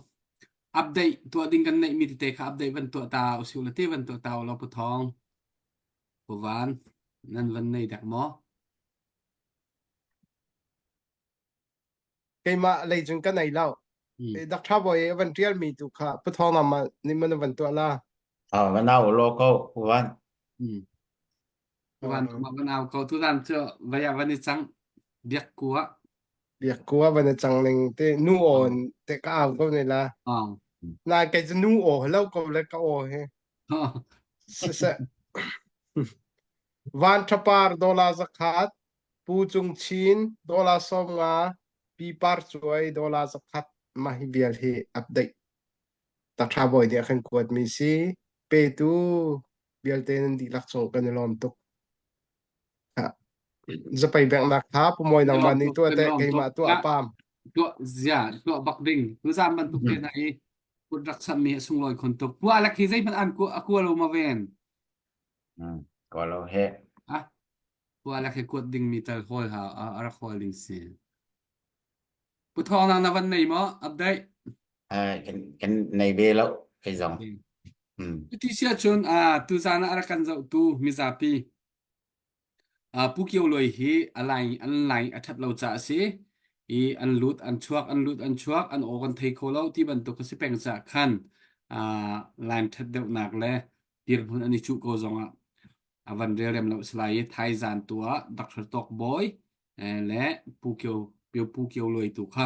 update ตัวดิงกันในมีเตค่ะ update วันตัวตาอุสิวละเตวันตัวตาเราปุทองปุวานนั่นวันในดักมอ Keimah lei cun ka nei lo. อืม Dr. Boy van tial mi tu kha pathong na ma ni man van tua la. อ่าวันเอาโลโก้วัน อืมปุวานมาวันเอาเขาทุกท่านเจ้าวยาวันนี้จังเบียกกัว Biak kua van chang ning te nu on te ka au ko ne la. อ๋อ Na kai chu nu o lo ko le ka o he. Se se. Van thapar dola zakhat pu cung chin dola som nga pi par chuai dola zakhat ma hi vial hi update Dr. Boy nih a kan kuat mi si petu vialte nan dihlak cung kan i lawm tuk. Ha. Zapai bengnak tha pumawi nangmah nih tuah teh keimah tuah pam. ตัวเสียตัวบักดิ่งตัวซามมันตุกเตนไอกุดรักษามีสุงลอยคนตกกัวลักที่ใจมันอันกัวกัวลงมาเวน อืมก็เราเฮ อะกัวลักที่กดดิ่งมีแต่คอยหาอะไรคอยดิ่งเสียปุทองนางนวันไหนมั้อัปเดต เออกันกันในเวแล้วไอ้สองอืม ที่เชื่อชนอ่าตูซานะอะไรกันจะตูมิซาปีอ่าผู้เกี่ยวเลยฮีอะไรอันไหลอัทับเราจะสิอีอันลุดอันชวกอันลุดอันชวกอันโอกันเทโคเลาที่บรรทุกสิเป็นจะขันอ่าลายทัดเดวนักเลยดีรพุนอันนี้ชุโกจงอ่ะ A van relrem lo si lai i thaizan tu ah Dr. Tawk Bawi le Pu Kio Pu Kio Luai tu kha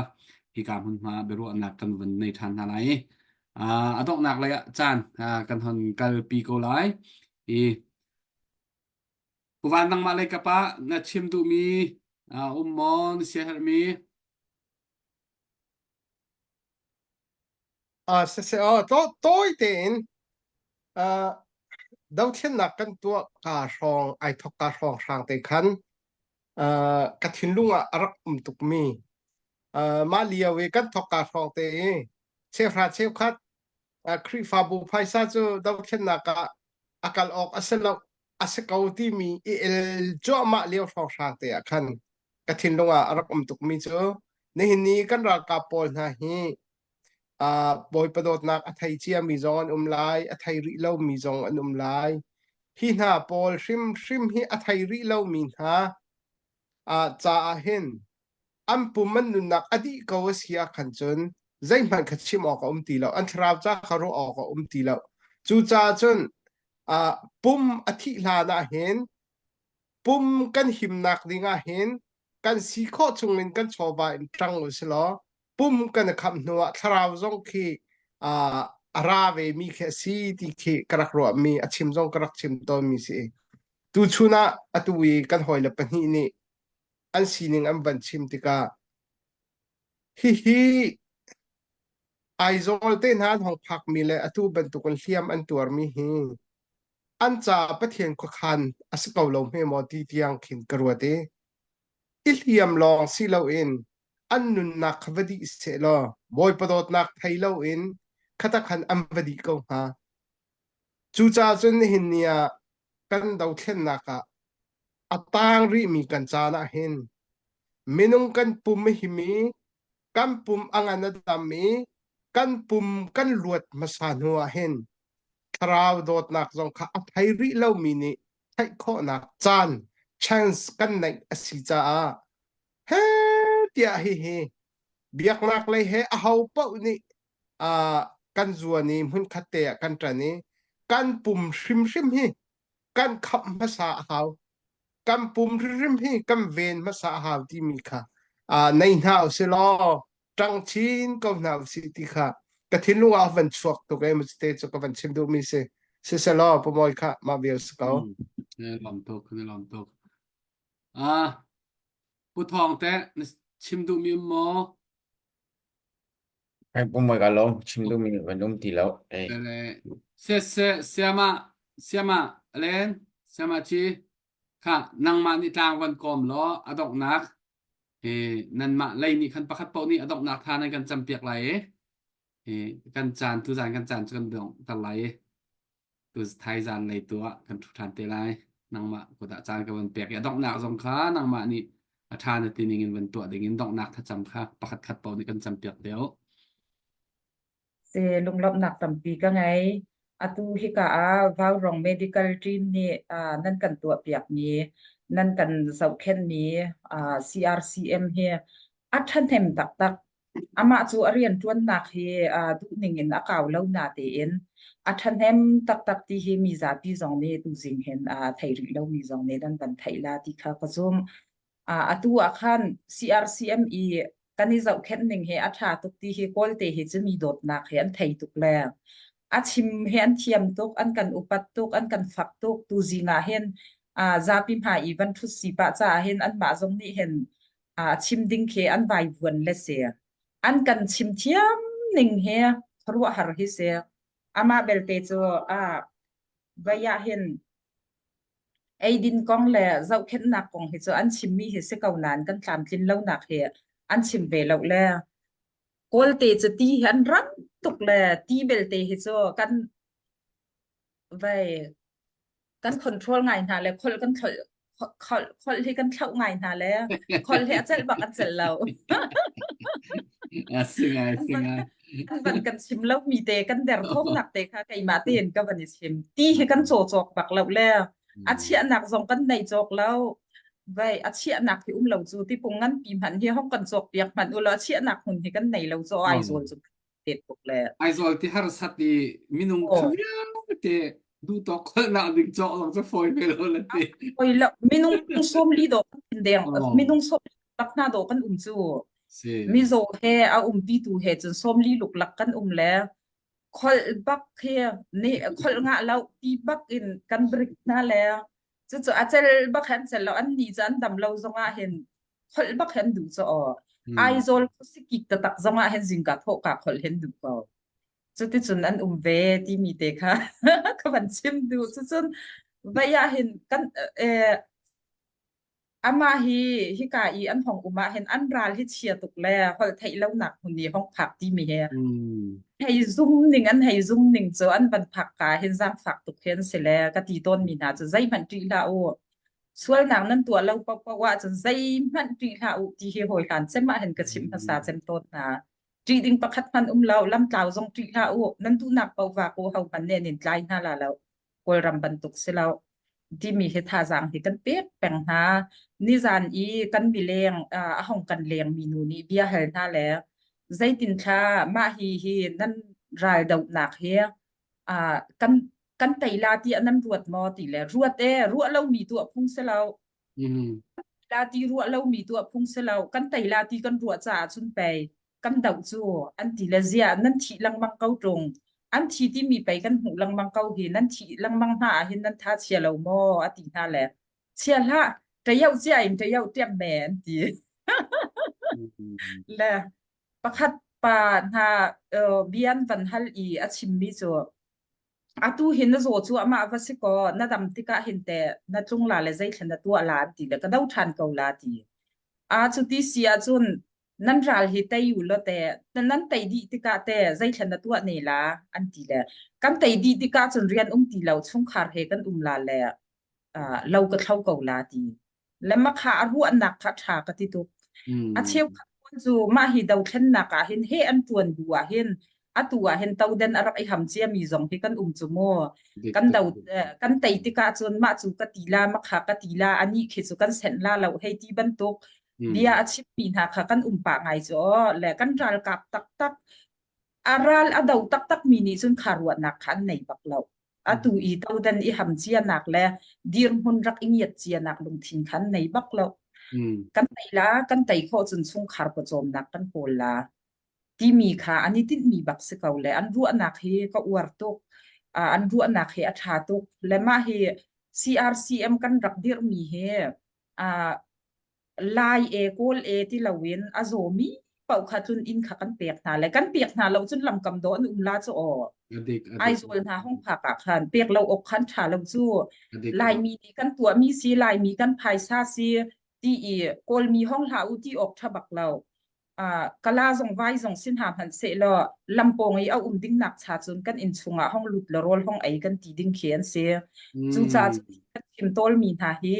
hika hmunhma biaruahnak kan van nei ṭhan hna lai i a donghnak lei ah caan kan hon kalpi ko lai i Pu Van nangmah lei kap ah na chim duhmi um maw na siaherhmi? Ah siseh aw to tawi tein uh, dothlennak kan tuah ka hrawng ai thok ka hrawng hrang te khan uh, ka thinlung ah a rak um tukmi uh, mah lio i kan thok ka hrawng te i cheuhra cheukhat uh, Khrihfabu phaisa cu dothlennak ah a kal awk a si lo a si ko timi i el cuahmah lio hrawng hrang te ah khan ka thinlung ah a rak um tukmi cu nihin ni kan ralkap pawl hna hi uh, Bawipa dawtnak a thei ciami zong an um lai, a thei rih lomi zong an um lai. Hi hna pawl hrimhrim hi a thei rih lomi hna uh, caah hin an pum an nunnak a dih ko a si ah khan cun zeihmanh kha chim awk a um ti lo. An thlarau ca kha ruah awk a um ti lo. Cucaah cun uh, pum a thih hlan ah hin pum kan himnak ding ah hin kan si khawh chungin kan chawva in ṭang u si law pum kan i khamh hnuah thlarau zong khi uh, a ra ve mi khi a si ti khi ka rak ruahmi a chim zong ka rak chim tawnmi si. Tuchun ah atu i kan hawile pahnih nih an sining an van chim tikah hihi Aizawl te hna an hong phakmi le atu bantukin hliam an tuarmi hi an caah Pathian khuakhan a si ko lo hme maw ti tiang khin ka ruat i i hliam lawng si loin an nunnak kha va dih sehlaw Bawipa dawtnak thei loin khatak khan an va dih ko hnga. Cucaah cun nihin ni ah kan dothlennak ah a taang rihmi kan caan ah hin minung kan pum a him i kan pum a ngan a dam i kan pum kan luat hmasa hnu ah hin thlarau dawtnak zong kha a thei rih lomi nih theih khawhnak caan chance kan neih a si caah he tiah hihi biaknak lei he aho paoh nih uh, kan zuan i hmunkhat te ah kan ṭan i kan pum hrimhrim hi kan khamh hmasa a hau kan pum hrimhrim hi kan ven hmasa a hau timi kha uh, nei hna usih law ṭang chin ko hna usih ti kha ka thinlung ah van chuak tuk e te cu ka van chim duhmi si siselaw pamoy kha mah vial si ko Mm. Lawm tuk, kan i lawm tuk. Ah, Pu Thawng teh na chim duhmi um maw? Ai pumoi ka lawm chim duhmi van um ti lo. Ei. Le se se siama siama len siama chi kha nangmah nih tlang van kawm law a donghnak i nanmah lei nih khan pakhat paoh nih a donghnak tha nan kan campiak lai i i kan caan tu zan kan caan cu kan donghter lai i tu thaizan lei tu ah kan ṭhu ṭhan te lai nangmah kut ah caan ka van pek i a donghnak zong kha nangmah nih a ṭha na ti ning in van tuah ding in donghnak thlacam kha pakhat khat paoh nih kan campiak te u. Se lunglawmhnak tampi ka ngei. Atu hika ah Vaurong Medical Team nih uh, nan kan tuahpiakmi, nan kan zohkhenhmi uh, CRCM hi a ṭhahnem taktak. Amah cu a rianṭuannak hi uh, duhning in a kau lo natein a ṭhahnem taktak ti hi mi zapi zong nih tuzing hin uh, thei rih lomi zong nih nan van theih la ti kha ka zumh. Uh, atu ah khan CRCM i kan i zohkhenh ning hi a ṭha tuk ti hi Kawlte hi cu mi dawtnak hi an thei tuk le a chim hi an thiam tuk, an kan upat tuk, an kan fak tuk. Tuzing ah hin uh, zapi hmai i van ṭhut si pah caah hin anmah zong nih hin uh, chim ding khi an vaivuan le si. An kan chim thiam ning hi khuaruahhar hi si. Amah belte cu uh, vai ah hin Eidin kong le zohkhenhnak kong hi cu an chimmi hi si ko nain kan tlamtlin lonak hi an chim ve lo le Kawlte cu ti hi an ram tuk le ti belte hi cu kan vei kan control ngai hna le kholh kan thlolh kholh kholh hi kan thlauh ngai hna le kholh hi a celh bak an celh lo. A si ngai, si ngai. An van kan chim lo mi te kan derthawmnak te kha keimah tein ka van i chim. Ti hi kan caw cawk bak lo le a chiahnak zong kan nei cawk lo. Vai a chiahnak hi um lo cu tipung nganpi hmanh hi hong kan cawk piak hmanh u law a chiahnak hmun hi kan nei lo cu Aizawl cu tet tuk le. Aizawl ti harsat i minung Oh. vialte. Duh tawk kholhnak ding cawk zong cu fawi ve lo na ti. Oi lo minung 40 dawh kan deng Oh. minung 40 lak hna dawh kan um cu. Si. Mizaw he a umpi tu he cun 40 luklak kan um le kholh bak khi ni kholh ngah lo ti bak in kan brik hna le cucu a cel bak han cel lo an ni cu an dam lo zongah hin kholh bak hin duh cu aw Aizawl khuasikik taktak zongah hin zingka thawh ka kholh hin duh ko cuticun an um ve timi te kha ka van chim duh cucun vai ah hin kan eh, amah hi hika i an hong um ah hin an ral hi chia tuk le holh theih lonak hmun i hong phak timi he hei zum ning an hei zum ning cu an van phak ka hin zaangfak tuk hin si le ka ti tawn mi hna cu zeihmanh ṭih hlah u sualnak nan tuah lo paohpaoh ahcun zeihmanh ṭih hlah u ti hi hawi hlan cem ah hin ka chimh hmasa cem tawn hna ṭih ding pakhat hmanh um lo lamtlau zong ṭih hlah u nan duhnak paoh vak u hohmanh nih an in tlai hna la lo Kawlram bantuk si lo timi hi thazaang hi kan pek peng hna. Nizan i kan mileng a hong kan leng mi nu nih bia hal hna le zeitin thla mah hi hi nan ral dohnak hi kan kan tei la ti nan ruat maw ti le ruat e ruah lomi tuah phung si lo la ti ruah lomi tuah phung si lo kan tei la ti kan ruah caah cun pei kan doh cu an ti le ziah nan thih lengmang ko ṭung an thi timi pei kan hmuh lengmang ko hi nan thih lengmang hna ah hin nan tha chia lo maw a ti hna le chia hlah ṭayoh cia in ṭayoh ṭiam me an ti le pakhat pa hna bian van hal i a chimmi cu atu hin na zaw cu amah va si kaw na dam tikah hin teh na tlung la le zeithla na tuah la an ti le ka do ṭhan ko la ti a cu ti si ahcun nan ral hi tei u law te nan tei dih tikah te zeithla na tuah ne la an ti le kan tei dih tikah cun rian um ti lo chungkhar he kan um la le lo ka thlo ko la ti le makha a ruahnak kha ṭha ka ti tuk. A cheukhat pawl cu mah hi dothlennak ah hin he an ṭuan bu ah hin atu ah hin toden a rak i ham ciami zong hi kan um cu mu. Kan do kan tei tikah cun mah cu ka ti la makha ka ti la anih khi cu kan senh la lo hei ti bantuk bia a chimmi hna kha kan um pah ngai cu le kan ralkap taktak a ral a do taktak mi nih cun kha ruahnak kha an nei bak lo. Atu i todan i ham cianak le dirhmun rak i ngiat cianak lungthin khan nei bak lo. Kan tei la, kan tei khawh cun chungkhar pawcawmnak kan kawl la. Timi kha an i tinhmi bak si ko le an ruahnak hi ka uar tuk. An ruahnak hi a ṭha tuk. Le mah hi CRCM kan rak dirhmi hi Lai e Kawl e ti loin a zawmi paoh kha cun inn kha kan pek hna le kan pek hna lo cun lamkam dawh an um la cu aw. Adik, adik. Aizawl hna hong phak ah khan pek lo awk khan ṭha lo cu. Adik. Laimi nih kan tuahmi si Laimi kan phaisa si ti i Kawlmi hong hlah u ti awk ṭha bak lo. Kala zong vai zong si hna hmanh sehlaw lampawng i a um ding nak cha cun kan inn chungah hong lut le rawl hong ei kan ti ding khi an si. Cucaah cun kan chim tawlmi hna hi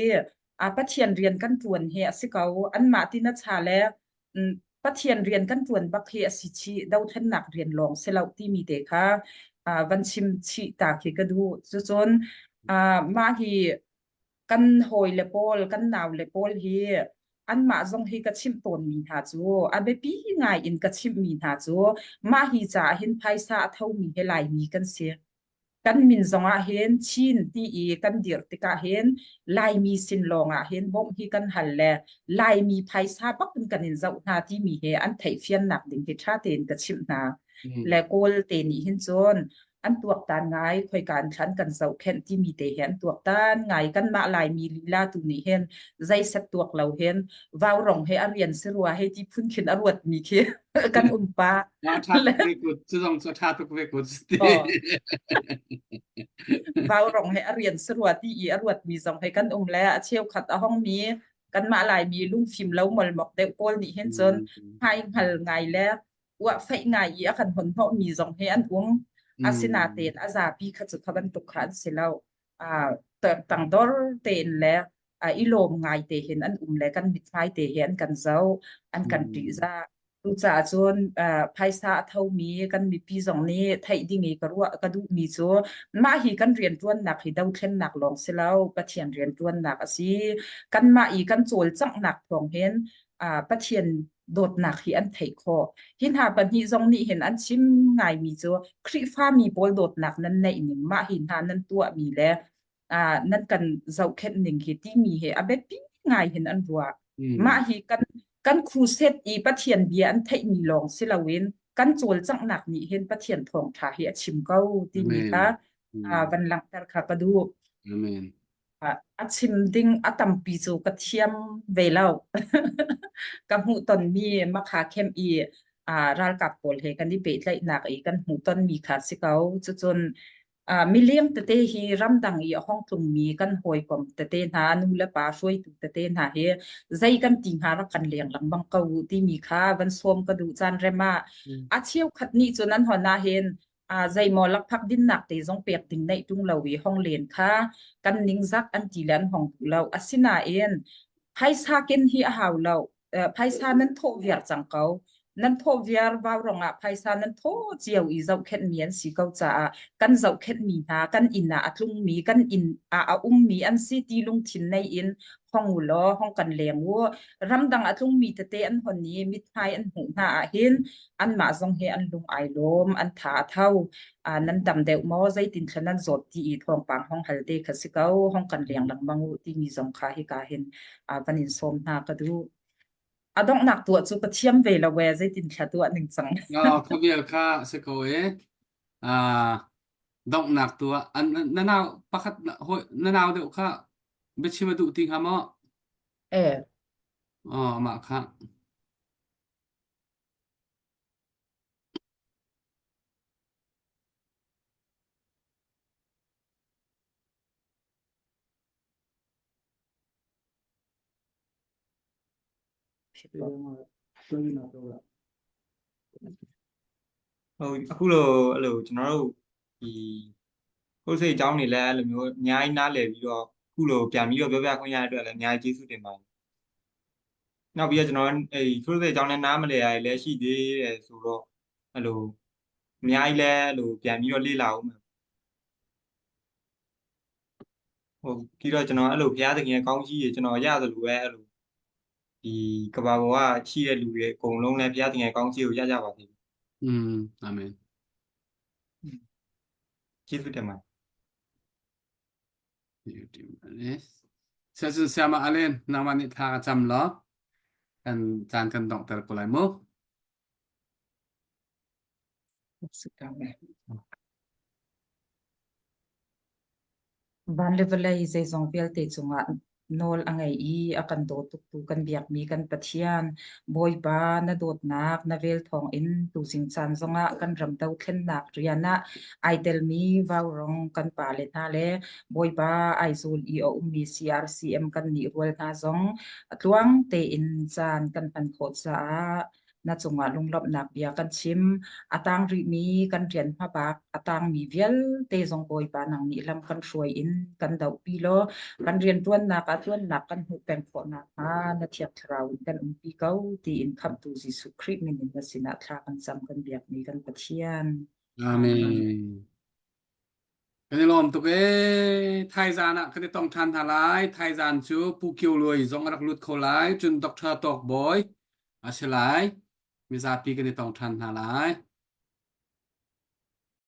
Pathian rian kan ṭuan hi a si ko. Anmah ti na cha le Pathian rian kan ṭuan bak hi a si chih dothlennak rian lawng si lo timi te kha van chim chih ta khi ka duh. Cucun mah hi kan hawile pawl, kan naule pawl hi anmah zong hi ka chimh tawnmi hna cu a biapi ngai in ka chimhmi hna cu mah hi caah hin phaisa a thomi hi Laimi kan si. Kan min zongah hin Chin ti i kan dirh tikah hin Laimi sin lawngah hin bawmh hi kan hal le Laimi phaisa bak in kan in zoh hna timi he an theihfiannak ding hi ṭha tein ka chimh hna. Le Kawl te nih hin cun an tuaktan ngai khoika an thlan kan zohkhenh timi te hi an tuaktan ngai kanmah Laimi lila tu nih hin zeiset tuak lo hin vaurong he a rian si rua hei ti phun khin a ruatmi khi kan um pa ṭha tuk ve kut cu zong cu ṭha tuk ve kut ti vaurong he a rian si rua ti i a ruatmi zong he kan um le a cheukhat a hongmi kanmah Laimi lungfim lo molmok deuh pawl nih hin cun hmai hngal ngai le uahfeih ngai i a kan hon hnawhmi zong hi an um. Asinain a zapi kha cu kha bantuk kha an si lo. Tangdor tein le i lawm ngai te hin an um le kan mithmai te hi an kan zoh, an kan ṭihzah. Cucaah cun phaisa a thomi kan mipi zong nih theih ding i ka ruah ka duhmi cu mah hi kan rianṭuannak hi dothlennak lawng si lo, Pathian rianṭuannak a si. Kanmah i kan cawlcanghnak thawng hin Pathian dawtnak hi an theih khawh. Hi hna pahnih zong nih hin an chim ngaimi cu Khrihfami pawl dawtnak nan neih ning mah hi hna nan tuahmi le uh, nan kan zohkhenh ning hi timi hi a biapi ngai hin an ruah. Mah hi kan kan crusade i Pathian bia an theihmi lawng si loin kan cawlcanghnak nih hin Pathian thawngṭha hi a chim ko timi kha uh, van langhter kha ka duh. Amen. A chim ding a tampi cu ka thiam ve lo. Ka hmuhtonmi Makha camp i ralkap pawl he kan i pehtlaihnak i kan hmuhtonmi kha si ko. Cucun mileng tete hi ramdang i a hong tlungmi kan hawikom tete hna, nu le pa hruaitu tete hna hi zei kan ti hnga rak kan leng lengmang ko u timi kha van sawm ka duh caan rem ah a cheukhat nih cun an hon ahhin zeimaw lakphak dinnak te zong pek ding neih ṭung lo i hong len kha kan ningzak an ti le an hong duh lo. Asinain phaisa ken hi a hau lo. Phaisa nan thawh viar cang ko. Nan thawh viar vaurawng ah phaisa nan thawh cio i zohkhenhmi an si ko caah kan zohkhenhmi hna kan inn ah a tlungmi kan inn ah a ummi an si ti lungthin nei in hong u law hong kan leng u. Ramdang a tlungmi tete an hon i mithmai an hmuh hna ahhin anmah zong hi an lung ai lawm, an tha a tho. Uh, nan dam deuh maw, zeitin thla nan zawt ti i thawngpang hong hal te kha si ko, hong kan leng lengmang u timi zong kha hika hin uh, van in sawm hna ka duh. A donghnak tuah cu ka thiam ve lo e, zeitin thla tuah ning cang. Oh, khavial kha si ko e. Uh, donghnak tuah an na nau pakhat na nau deuh kha biachim a duh ti hnga maw? Eh. Oh, mah kha. ဟုတ်အခုလိုအဲ့လိုကျွန်တော်တို့ဒီကိုယ်စိတ်အကြောင်းတွေလည်းအဲ့လိုမျိုးအများကြီးနားလည်ပြီးတော့အခုလိုပြန်ပြီးတော့ပြောပြခွင့်ရတဲ့အတွက်လည်းအများကြီးကျေးဇူးတင်ပါတယ်နောက်ပြီးတော့ကျွန်တော်အဲ့ဒီကိုယ်စိတ်အကြောင်းလည်းနားမလည်ရလည်းရှိသေးတယ်ဆိုတော့အဲ့လိုအများကြီးလည်းအဲ့လိုပြန်ပြီးတော့လေ့လာအောင်မယ်ဟုတ်ပြီးတော့ကျွန်တော်အဲ့လိုဘုရားသခင်ရဲ့ကောင်းချီးတွေကျွန်တော်ရသလိုပဲအဲ့လိုဒီကမ္ဘာပေါ်ကရှိတဲ့လူတွေအကုန်လုံးလည်းဘုရားသခင်ရဲ့ကောင်းချီးကိုရကြပါစေ อืมအာမင် ကျေးဇူးတင်ပါတယ် ဆရာဆရာမအလင်းနာမနိထာကจำလောกันจานกันดอกแต่ละกลายมุ Van le vawlei zeizong vialte cungah nawl a ngei i a kan daw tuktu kan biakmi kan Pathian, Bawipa na dawtnak na vel thawngin tuzing caan zongah kan ram dothlennak rian ah ai telmi vaurawng kan pale hna le Bawipa Aizawl i a ummi CRCM kan nih rual hna zong tluang tein caan kan hman khawh caah na cungah lunglawmhnak bia kan chim. A tang rihmi kan rian hmabak a tangmi vialte zong Bawipa nang nih lam kan hruai in kan dohpi law kan rianṭuannak ah ṭuannak kan hmuh peng khawh nakhnga na Thiang Thlarau in kan umpi ko tiin Khamhtu Jesuh Khrih min in na sinah thla kan cam kan biakmi kan Pathian. Amen. Kan i lawm tuk ee. Thaizan ah kan i tong ṭhan hna lai. Thaizan cu Pu Kio Luai zong a rak lut kho lai. Cun Dr. Tawk Bawi a si lai. Mizapi kan i tong ṭhan hna lai.